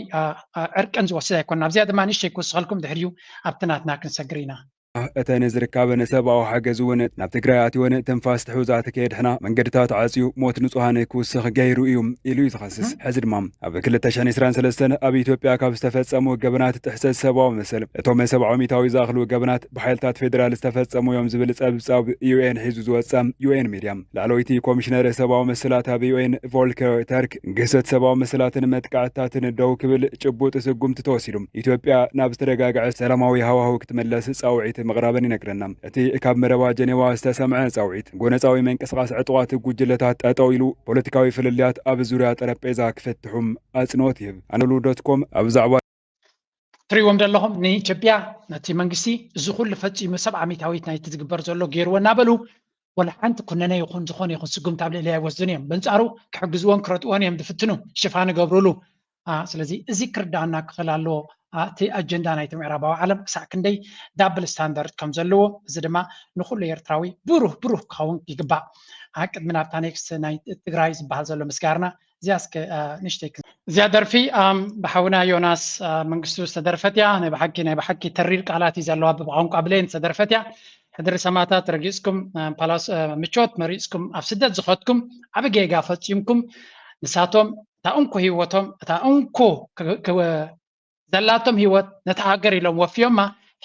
ዕርቅን ዝወስድ ኣይኮነን። ኣብዚኣ ድማ ንእሽተይ ክውስኸልኩም፣ ድሕሪኡ ኣብቲ ናትና ክንሰግር ኢና። እተን ዝርከበን ሰብኣዊ ሓገዝ እውን ናብ ትግራይ ኣትወን ትንፋስ ትሕውዛት ከየድሕና መንገድታት ዓፅዩ ሞት ንጹሃን ክውስኽ ገይሩ እዩ ኢሉ እዩ ዝኸስስ። ሕዚ ድማ ኣብ ክልተ ሽሕን ዕስራን ሰለስተን ኣብ ኢትዮጵያ ካብ ዝተፈጸሙ ገበናት ጥሕሰት ሰብኣዊ መሰል እቶም ሰብዓዊ ሚታዊ ዝኣኽሉ ገበናት ብሓይልታት ፌዴራል ዝተፈጸሙ እዮም ዝብል ጸብጻብ ዩ ኤን ሒዙ ዝወጸ ዩ ኤን ሚድያ ላዕለወይቲ ኮሚሽነር ሰብኣዊ መሰላት ኣብ ዩ ኤን ቮልከር ተርክ ግህሰት ሰብኣዊ መሰላትን መጥቃዕትታትን ደው ክብል ጭቡጥ ስጉምቲ ተወሲዱ። ኢትዮጵያ ናብ ዝተረጋግዐ ሰላማዊ ሃዋህው ክትምለስ ጻውዒት ምቕራበን ይነግረና። እቲ ካብ መረባ ጀኔዋ ዝተሰምዐ ጻውዒት፣ ጎነጻዊ ምንቅስቓስ ዕጡቓት ጉጅለታት ጠጠው ኢሉ፣ ፖለቲካዊ ፍልልያት ኣብ ዙርያ ጠረጴዛ ክፈትሑም ኣጽንኦት ይህብ። ኣነሉ ዶት ኮም ኣብ ዛዕባ ትሪእዎም ዘለኹም ንኢትዮጵያ ነቲ መንግስቲ እዚ ኩሉ ፈጺሙ ሰብ ዓሚታዊት ናይቲ ዝግበር ዘሎ ገይርዎ እናበሉ ወላ ሓንቲ ኩነነ ይኹን ዝኾነ ይኹን ስጉምቲ ኣብ ልዕሊ ኣይወስዱን እዮም። በንጻሩ ክሕግዝዎን ክረድእዎን እዮም ዝፍትኑ፣ ሽፋን ይገብሩሉ። ስለዚ እዚ ክርዳኣና ክኽእል ኣለዎ። እቲ ኣጀንዳ ናይቲ ምዕራባዊ ዓለም ክሳዕ ክንደይ ዳብል ስታንዳርድ ከም ዘለዎ፣ እዚ ድማ ንኹሉ ኤርትራዊ ብሩህ ብሩህ ክኸውን ይግባእ። ቅድሚ ናብታ ኔክስት ናይ ትግራይ ዝበሃል ዘሎ ምስጋርና እዚኣ እስከ ንሽተይ እዚኣ ደርፊ ብሓውና ዮናስ መንግስቱ ዝተደርፈት እያ። ናይ ብሓቂ ናይ ብሓቂ ተሪር ቃላት እዩ ዘለዋ፣ ብቋንቋ ብሌን ዝተደርፈት እያ። ሕድሪ ሰማእታት ረጊጽኩም ፓላስ ምቾት መሪጽኩም ኣብ ስደት ዝኸድኩም ዓቢ ጌጋ ፈጺምኩም። ንሳቶም እታ እንኮ ህይወቶም እታ እንኮ ዘላቶም ህይወት ነታ ሃገር ኢሎም ወፍዮማ፣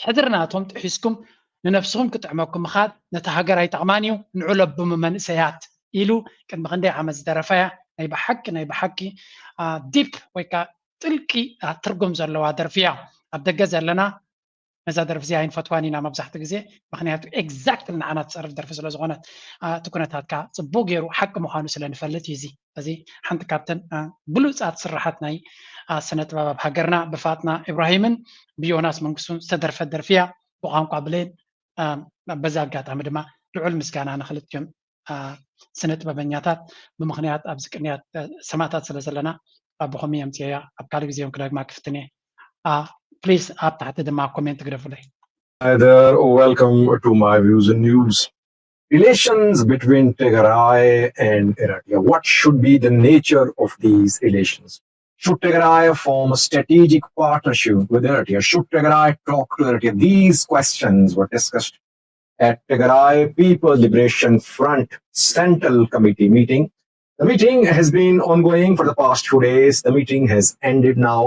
ሕድሪ ናቶም ጥሒስኩም ንነብስኹም ክጥዕመኩም ምኻድ ነታ ሃገር ኣይጠቕማን እዩ፣ ንዑ ለብሙ መንእሰያት ኢሉ ቅድሚ ክንደይ ዓመት ዝደረፋያ ናይ ብሓቂ ናይ ብሓቂ ዲፕ ወይ ከዓ ጥልቂ ትርጉም ዘለዋ ደርፊ እያ። ኣብ ደገ ዘለና ነዛ ደርፊ እዚኣ ኣይንፈትዋን ኢና መብዛሕትኡ ግዜ፣ ምክንያቱ ኤግዛክትሊ ንዓና ትፀርፍ ደርፊ ስለ ዝኾነት። እቲ ኩነታትካ ፅቡቅ ገይሩ ሓቂ ምዃኑ ስለ ንፈልጥ እዩ። እዚ እዚ ሓንቲ ካብተን ብሉፃት ስራሓት ናይ ስነ ጥበብ ኣብ ሃገርና ብፋጥና ኢብራሂምን ብዮናስ መንግስቱን ዝተደርፈት ደርፊ እያ። ብቋንቋ ብሌን። በዚ ኣጋጣሚ ድማ ልዑል ምስጋና ንክልቲኦም ስነ ጥበበኛታት ብምኽንያት ኣብዚ ቅንያት ሰማእታት ስለ ዘለና ኣቦኹም እየ ኣምፅኤያ። ኣብ ካልእ ግዜ እውን ክደግማ ክፍትን እየ። ፕሊስ ኣብ ታሕቲ ድማ ኮሜንት ግደፉለይ። Hi there, welcome to my views and news. Relations between Tigray and Eritrea. What should be the nature of these relations? Should Tigray form a strategic partnership with Eritrea? Should Tigray talk to Eritrea? These questions were discussed at Tigray People Liberation Front Central Committee meeting. The meeting has been ongoing for the past few days. The meeting has ended now.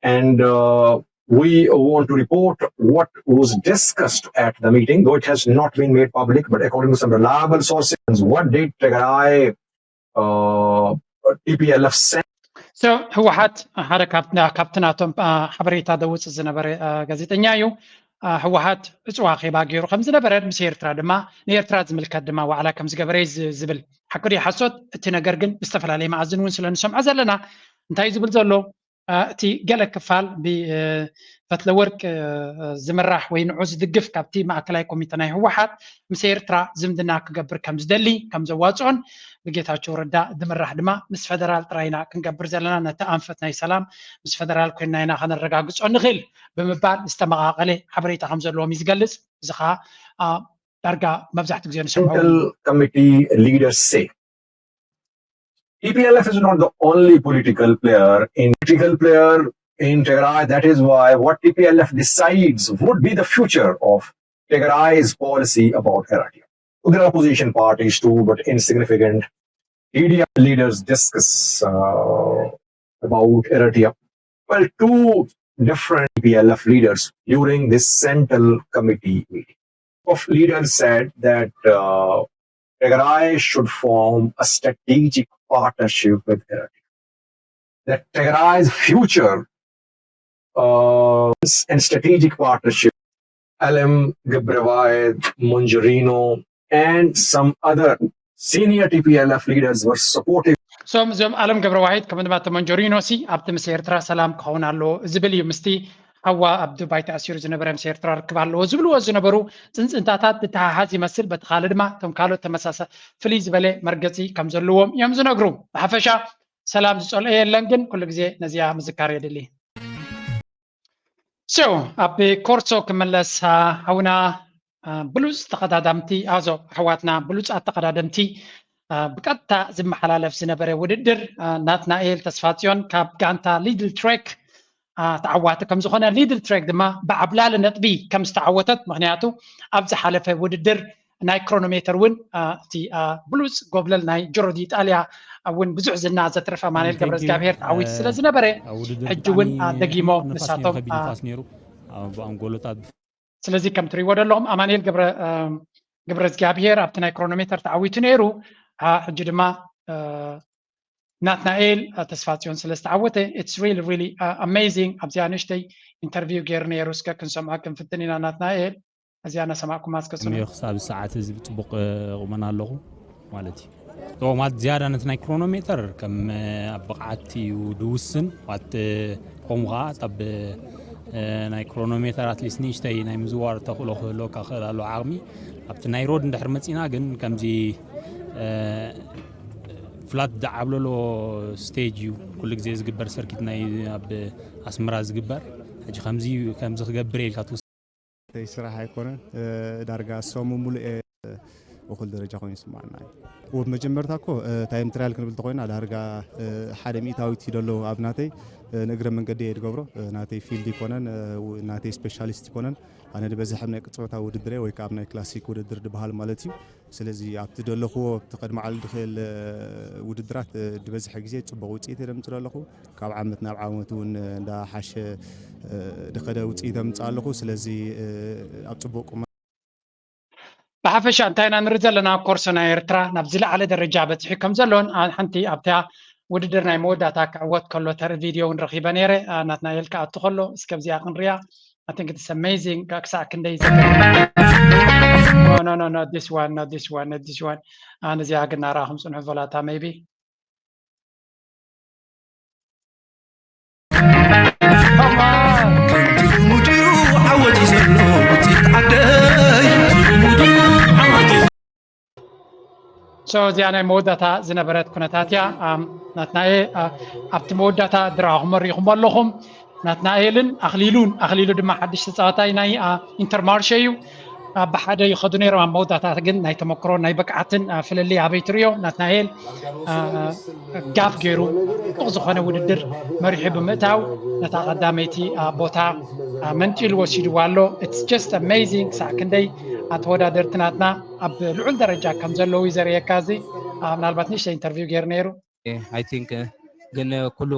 And uh, we want to report what was discussed at the meeting, though it has not been made public, but according to some reliable sources, what did Tigray uh, T P L F send? So ህወሓት ሓደ ካብቲ ናቶም ሓበሬታ ደውፅእ ዝነበረ ጋዜጠኛ እዩ። ህወሓት ዕፅዋ ኼባ ገይሩ ከም ዝነበረ ምስ ኤርትራ ድማ ንኤርትራ ዝምልከት ድማ ዋዕላ ከም ዝገበረ ዝብል ሓቂ ድዩ ሓሶት? እቲ ነገር ግን ብዝተፈላለየ መኣዝን እውን ስለ ንሰምዖ ዘለና እንታይ ዝብል ዘሎ እቲ ገለ ክፋል ብፈትለወርቅ ዝምራሕ ወይ ንዑ ዝድግፍ ካብቲ ማእከላይ ኮሚተ ናይ ህወሓት ምስ ኤርትራ ዝምድና ክገብር ከም ዝደሊ ከም ዘዋፅኦን ብጌታቸው ረዳ ዝምራሕ ድማ ምስ ፈደራል ጥራይ ኢና ክንገብር ዘለና፣ ነቲ ኣንፈት ናይ ሰላም ምስ ፈደራል ኮይንና ኢና ከነረጋግፆ ንኽእል ብምባል ዝተመቓቐለ ሓበሬታ ከም ዘለዎም እዩ ዝገልፅ። እዚ ከዓ ዳርጋ መብዛሕትኡ ግዜ ንሰምዖ Central Committee leaders say T P L F is not the only political player in political player in Tigray. That is why what T P L F decides would be the future of Tigray's policy about Eritrea. Other opposition parties too, but insignificant. T D F leaders discuss uh, about Eritrea. Well, two different T P L F leaders during this central committee meeting. Of leaders said that uh, Tigray should form a strategic partnership with Eritrea. That Tigray's future uh, and strategic partnership, Alem Gebrevaed, Mongerino, and some other senior T P L F leaders were supportive. ሶም እዞም ኣለም ገብረ ዋሂድ ከምኡ ድማ ተመንጀሪኖ ሲ ኣብቲ ምስ ኤርትራ ሰላም ክኸውን ኣለዎ ዝብል እዩ። ምስቲ ሓዋ ኣብ ዱባይ ተኣሲሩ ዝነበረ ምስ ኤርትራ ርክብ ኣለዎ ዝብልዎ ዝነበሩ ፅንፅንታታት ዝተሓሓዝ ይመስል። በቲ ካልእ ድማ እቶም ካልኦት ተመሳሳ ፍልይ ዝበለ መርገፂ ከም ዘለዎም እዮም ዝነግሩ። ብሓፈሻ ሰላም ዝፀልኦ የለን፣ ግን ኩሉ ግዜ ነዚኣ ምዝካር የድሊ። So ኣብ ኮርሶ ክመለስ ሓውና ብሉፅ ተቐዳዳምቲ ኣዞ ኣሕዋትና ብሉፃት ተቐዳደምቲ ብቀጥታ ዝመሓላለፍ ዝነበረ ውድድር ናትናኤል ተስፋፅዮን ካብ ጋንታ ሊድል ትሬክ ተዓዋቲ ከም ዝኾነ፣ ሊድል ትሬክ ድማ ብዓብላሊ ነጥቢ ከም ዝተዓወተት፣ ምኽንያቱ ኣብ ዝሓለፈ ውድድር ናይ ክሮኖሜተር እውን እቲ ብሉፅ ጎብለል ናይ ጅሮ ዲ ኢጣልያ እውን ብዙሕ ዝና ዘትረፈ ኣማኑኤል ገብረ እግዚኣብሔር ተዓዊቱ ስለ ዝነበረ፣ ሕጂ እውን ደጊሞ ንሳቶም ስለዚ ከም ትሪእዎ ዘለኹም ኣማኑኤል ገብረ እግዚኣብሔር ኣብቲ ናይ ክሮኖሜተር ተዓዊቱ ነይሩ። ሕጂ ድማ ናትናኤል ተስፋ ጽዮን ስለ ዝተዓወተ፣ it's really really amazing። ኣብዚኣ ንእሽተይ ኢንተርቪው ገይሩ ነይሩ፣ እስከ ክንሰምዖ ክንፍትን ኢና። ናትናኤል፣ እዚኣ እናሰማዕኩም ኣስከስኑ። ክሳብ ሰዓት እዚ ብጽቡቕ ቁመና ኣለኹ ማለት እዩ። ማለት ዝያዳ ነቲ ናይ ክሮኖሜተር ከም ኣብ ብቕዓት እዩ ድውስን። ዋት ከምኡ ከዓ ኣብ ናይ ክሮኖሜተር ኣትሊስት ንእሽተይ ናይ ምዝዋር ተኽእሎ ክህልወካ ክኽእል ኣሎ ዓቕሚ። ኣብቲ ናይ ሮድ እንድሕር መፂና ግን ከምዚ ፍላት ዝዓብለሎ ስቴጅ እዩ ኩሉ ግዜ ዝግበር ሰርኪት ናይ ኣብ ኣስመራ ዝግበር። ሕጂ ከምዚ ከምዚ ክገብር ኢልካ ትውስ ተይ ስራሕ ኣይኮነን። ዳርጋ ሰሙ ሙሉእ እኹል ደረጃ ኮይኑ ይስማዓና እዩ። ወብ መጀመርታ እኮ ታይም ትራያል ክንብል ተኮይና ዳርጋ ሓደ ሚእታዊት ይደሎ ኣብ ናተይ ንእግረ መንገዲ እየ ድገብሮ። ናተይ ፊልድ ይኮነን፣ ናተይ ስፔሻሊስት ይኮነን። ኣነ ዝበዝሕ ናይ ቅጽበታዊ ውድድር ወይ ከዓ ኣብ ናይ ክላሲክ ውድድር ድበሃል ማለት እዩ። ስለዚ ኣብቲ ደለኽዎ ኣብቲ ቅድሚ ዓሊ ድኽእል ውድድራት ዝበዝሐ ግዜ ፅቡቕ ውፅኢት እየ ደምፅእ ኣለኹ። ካብ ዓመት ናብ ዓመት እውን እንዳሓሸ ድኸደ ውፅኢት ደምፅእ ኣለኹ። ስለዚ ኣብ ፅቡቅ ቁመ ብሓፈሻ እንታይ ኢና ንርኢ ዘለና? ኮርሶ ናይ ኤርትራ ናብ ዝለዓለ ደረጃ በፂሑ ከም ዘሎን ሓንቲ ኣብታ ውድድር ናይ መወዳእታ ክዕወት ከሎ ተርኢ ቪድዮ እውን ረኺበ ነይረ። ናትናኤል ክኣቱ ከሎ እስከ ኣብዚኣ ክንሪኣ። I think it's amazing ክሳዕ ክንደይ no no no not this one not this one not this one ኣነ እዚኣ ግን ናራኹም ጽንሑ ቮላታ maybe ከምቲ ልሙድ እዩ ዓወት እዩ ዘሎ ውፅኢት ዓደይ ከምቲ ልሙድ እዩ ዓወት እዩ so እዚኣ ናይ መወዳእታ ዝነበረት ኩነታት እያ። ናትናኤ ኣብቲ መወዳእታ ድራኹም ሪኢኹም ኣለኹም። ናትናኤልን ኣኽሊሉን ኣኽሊሉ ድማ ሓድሽ ተፃዋታይ ናይ ኢንተርማርሸ እዩ። ብሓደ ይኸዱ ነይሮም ኣብ መወዳእታ ግን ናይ ተመክሮ ናይ ብቅዓትን ፍልልይ ኣበይ ትሪኦ? ናትናኤል ጋፍ ገይሩ ፅቡቕ ዝኾነ ውድድር መሪሑ ብምእታው ነታ ቀዳመይቲ ቦታ መንጢሉ ወሲድዋ ኣሎ። It's just amazing ክሳዕ ክንደይ ተወዳደርቲ ናትና ኣብ ልዑል ደረጃ ከም ዘለዉ እዩ ዘርእየካ። እዚ ምናልባት ንእሽተይ ኢንተርቪው ገይሩ ነይሩ። I think ግን ኩሉ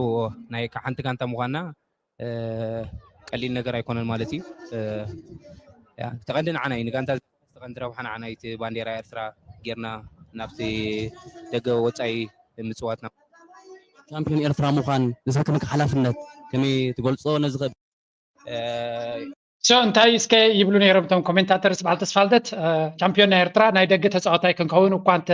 ናይ ሓንቲ ጋንታ ምዃንና ቀሊል ነገር ኣይኮነን ማለት እዩ። እቲ ቀንዲ ንዓና እዩ፣ ንጋንታ እቲ ቀንዲ ረብሓ ንዓና እዩ። እቲ ባንዴራ ኤርትራ ጌርና ናብቲ ደገ ወፃኢ ምፅዋትና። ቻምፒዮን ኤርትራ ምዃን ዝስከመካ ሓላፍነት ከመይ ትገልፆ? ነዚ ከ so እንታይ እስከ ይብሉ ነይሮም እቶም ኮሜንታተርስ? በዓል ተስፋልደት ቻምፒዮን ናይ ኤርትራ ናይ ደገ ተፃዋታይ ክንከውን እኳ እንተ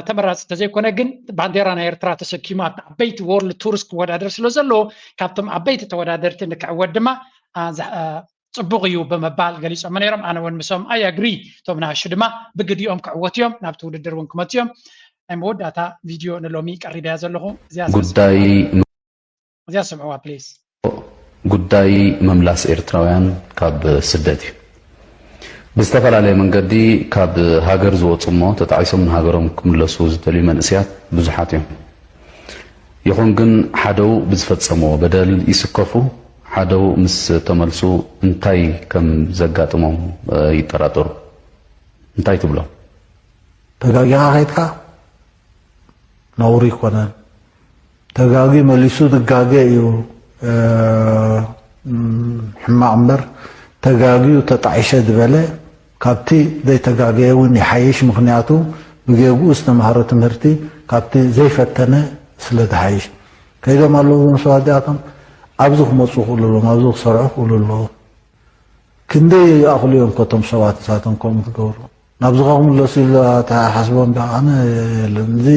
ተመራፂ እንተዘይኮነ ግን ባንዴራ ናይ ኤርትራ ተሰኪሙ ኣብቲ ዓበይቲ ወርልድ ቱርስ ክወዳደር ስለ ዘለዎ ካብቶም ዓበይቲ ተወዳደርቲ ንክዕወት ድማ ፅቡቕ እዩ ብምባል ገሊፆም ነይሮም። ኣነ እውን ምሶም I agree። እቶም ንኣሹ ድማ ብግዲኦም ክዕወቱ እዮም፣ ናብቲ ውድድር እውን ክመፁ እዮም። ናይ መወዳእታ ቪድዮ ንሎሚ ቀሪበያ ዘለኹ እዚኣ ጉዳይ እዚኣ ስምዕዋ ፕሊዝ። ጉዳይ ምምላስ ኤርትራውያን ካብ ስደት እዩ። ብዝተፈላለየ መንገዲ ካብ ሃገር ዝወፁ እሞ ተጣዒሶም ንሃገሮም ክምለሱ ዝደልዩ መንእሰያት ብዙሓት እዮም። ይኹን ግን ሓደው ብዝፈፀምዎ በደል ይስከፉ፣ ሓደው ምስ ተመልሱ እንታይ ከም ዘጋጥሞም ይጠራጠሩ። እንታይ ትብሎም? ተጋጊኻ ከይድካ ነውሪ ይኮነን። ተጋግዩ መሊሱ ዝጋገ እዩ ሕማቕ እምበር ተጋግዩ ተጣዒሰ ዝበለ ካብቲ ዘይተጋገየ እውን ይሓይሽ። ምኽንያቱ ብጌግኡ ዝተምሃሮ ትምህርቲ ካብቲ ዘይፈተነ ስለ ዝሓይሽ። ከይዶም ኣለዉ እዞም ሰባት እዚኣቶም ኣብዚ ክመፁ ይኽእሉ ኣለዎም፣ ኣብዚ ክሰርሑ ይኽእሉ ኣለዎም። ክንደይ ይኣኽሉ እዮም ከቶም ሰባት ንሳቶም ከምኡ ክገብሩ? ናብዚ ክምለሱ ኢሉ ተሓስቦም ዶ? ኣነ የለን። እዚ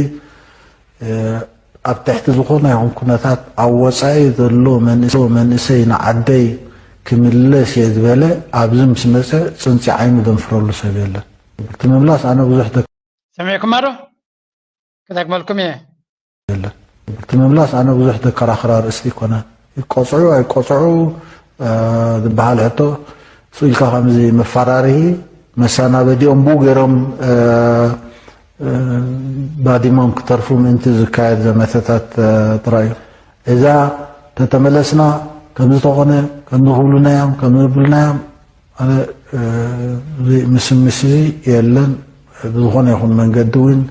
ኣብ ትሕቲ ዝኾነ ይኹን ኩነታት ኣብ ወፃኢ ዘሎ መንእሰይ ንዓደይ ክምለስ እየ ዝበለ ኣብዚ ምስ መፀ ፅንፂ ዓይኑ ዘንፍረሉ ሰብ የለን። እቲ ምምላስ ኣነ ብዙሕ ሰሚዕኩማ ዶ? ክጠቅመልኩም እየ። የለን። እቲ ምምላስ ኣነ ብዙሕ ዘከራኽር ኣርእስቲ ኣይኮነን። ይቆፅዑ ኣይቆፅዑ ዝበሃል ሕቶ ስኢልካ ከምዚ መፈራርሂ መሰናበዲኦም ብኡ ገይሮም ባዲሞም ክተርፉ ምእንቲ ዝካየድ ዘመተታት ጥራይ እዩ። እዛ ተተመለስና ከምዚ ተኾነ፣ ከምዚ ክብሉና እዮም፣ ከምዚ ብሉና እዮም፣ ኣነ፣ እ፣ እዚ ምስምስ እዚ የለን። ብዝኾነ ይኹን መንገዲ እውን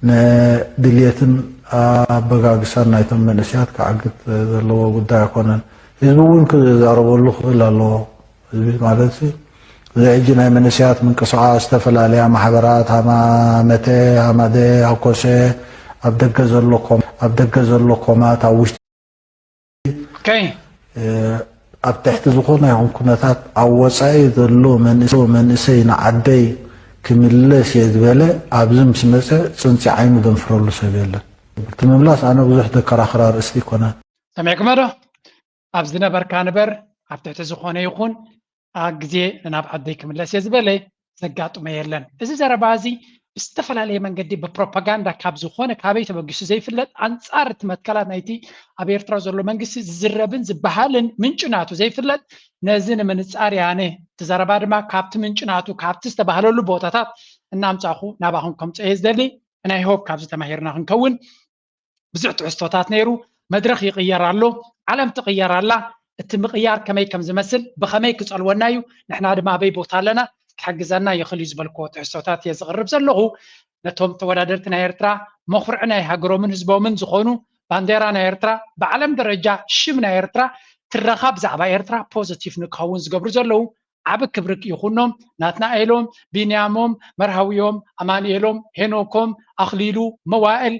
ንድልየትን ኣበጋግሳን ናይቶም መንእሰያት ክዓግት ዘለዎ ጉዳይ ኣይኮነን። ህዝቢ እውን ክዛረበሉ ክኽእል ኣለዎ። ህዝቢ ማለት እዚ ሕጂ ናይ መንእሰያት ምንቅስቓስ፣ ዝተፈላለያ ማሕበራት፣ ሃማመተ፣ ሃማደ፣ ሃኮሰ፣ ኣብ ደገ ዘሎ ኮም-፣ ኣብ ደገ ዘሎ ኮማት፣ ኣብ ውሽጢ፣ ኦኬ። እ፣ ኣብ ትሕቲ ዝኾነ ይኹን ኩነታት ኣብ ወጻኢ ዘሎ መንእሰ-፣ መንእሰይ ንዓደይ ክምለስ እየ ዝበለ ኣብዚ ምስ መጸ ጽንጺ ዓይኑ ዘንፍረሉ ሰብ የለን። እቲ ምምላስ ኣነ ብዙሕ ዘከራኽር ኣርእስቲ ኣይኮነን። ሰሚዕኩሞ ዶ? ኣብ ዝነበርካ ንበር፣ ኣብ ትሕቲ ዝኾነ ይኹን፣ ኣብ ግዜ ናብ ዓደይ ክምለስ እየ ዝበለ ዘጋጥሞ የለን። እዚ ዘረባ እዚ ብዝተፈላለየ መንገዲ ብፕሮፓጋንዳ ካብ ዝኾነ ካበይ ተበጊሱ ዘይፍለጥ ኣንጻር እቲ መትከላት ናይቲ ኣብ ኤርትራ ዘሎ መንግስቲ ዝዝረብን ዝበሃልን ምንጩ ናቱ ዘይፍለጥ ነዚ ንምንጻር ያነ እቲ ዘረባ ድማ ካብቲ ምንጩ ናቱ ካብቲ ዝተባህለሉ ቦታታት እናምጻኹ ናባኹም ከምጽኦ እየ ዝደሊ። ናይ ሆፕ ካብዚ ተማሂርና ክንከውን ብዙሕ ትሕዝቶታት ነይሩ። መድረኽ ይቕየር ኣሎ፣ ዓለም ትቕየር ኣላ። እቲ ምቕያር ከመይ ከም ዝመስል ብኸመይ ክጸልወና እዩ፣ ንሕና ድማ ኣበይ ቦታ ኣለና ክሕግዘና ይኽእል እዩ ዝበልክዎ ትሕዝቶታት እየ ዝቕርብ ዘለኹ። ነቶም ተወዳደርቲ ናይ ኤርትራ መኹርዒ ናይ ሃገሮምን ህዝቦምን ዝኾኑ ባንዴራ ናይ ኤርትራ ብዓለም ደረጃ ሽም ናይ ኤርትራ ትረኻ ብዛዕባ ኤርትራ ፖዘቲቭ ንክኸውን ዝገብሩ ዘለዉ ዓቢ ክብሪ ይኹኖም። ናትናኤሎም፣ ቢንያሞም፣ መርሃዊዮም፣ ኣማንኤሎም፣ ሄኖኮም፣ ኣኽሊሉ፣ መዋእል፣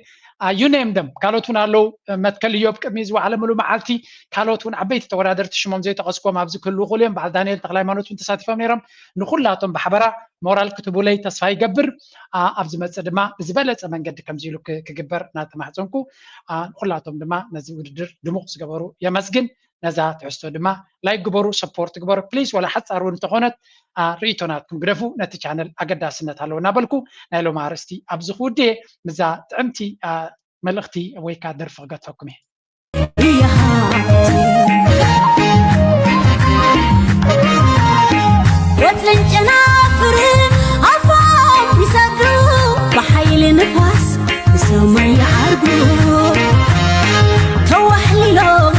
you name them ካልኦት እውን ኣለዉ። መትከል እዮብ ቅድሚ ዝወዓለ ምሉ መዓልቲ ካልኦት እውን ዓበይቲ ተወዳደርቲ ሽሞም ዘይጠቐስኩም ኣብዚ ክህልዉ ይኽእሉ እዮም። በዓል ዳንኤል ተክለሃይማኖት እውን ተሳቲፎም ነይሮም። ንኹላቶም ብሓበራ ሞራል ክትቡለይ ተስፋ ይገብር። ኣብ ዝመጽእ ድማ ብዝበለጸ መንገዲ ከምዚ ኢሉ ክግበር እናተማሕጸንኩ ንኹላቶም ድማ ነዚ ውድድር ድሙቕ ዝገበሩ የመስግን። ነዛ ትሕዝቶ ድማ ላይክ ግበሩ፣ ሰፖርት ግበሩ ፕሊስ። ወላ ሓጻር እውን እንተኾነት ርእይቶ ናትኩም ግደፉ፣ ነቲ ቻነል ኣገዳስነት ኣለዎ እናበልኩ ናይ ሎሚ ኣርእስቲ ኣብዚ ክውድእ ምስዛ ጥዕምቲ መልእኽቲ ወይ ከዓ ደርፊ ክገድፈኩም እየ። ወጥርን ጨናፍር ኣፎም ይሰዱ ብሓይሊ ንፋስ ብሰማይ ይዓርጉ ተዋሕሊሎም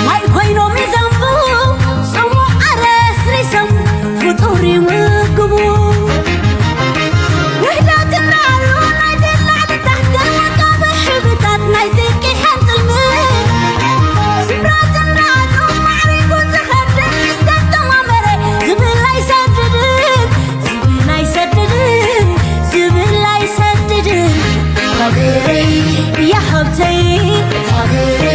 ማይ ኮይኖም ይዘንቡ ጽሙቕ ኣረስሪሶም ፍጡር ይምግቡ ውህደት እንዳሉ ናይ ላዕሊ ታሕቲ ውቃበ ሕብርታት ናይ ዝቂ ሓንፅልምን ስምረት እንዳሉ ማዕሪጉ ዝኸድን ዝተተማመረ ዝብል ኣይሰድድን ዝብል ኣይሰድድን ዝብል ኣይሰድድን ሃገረይ እያ ሃብተይ ሃገረይ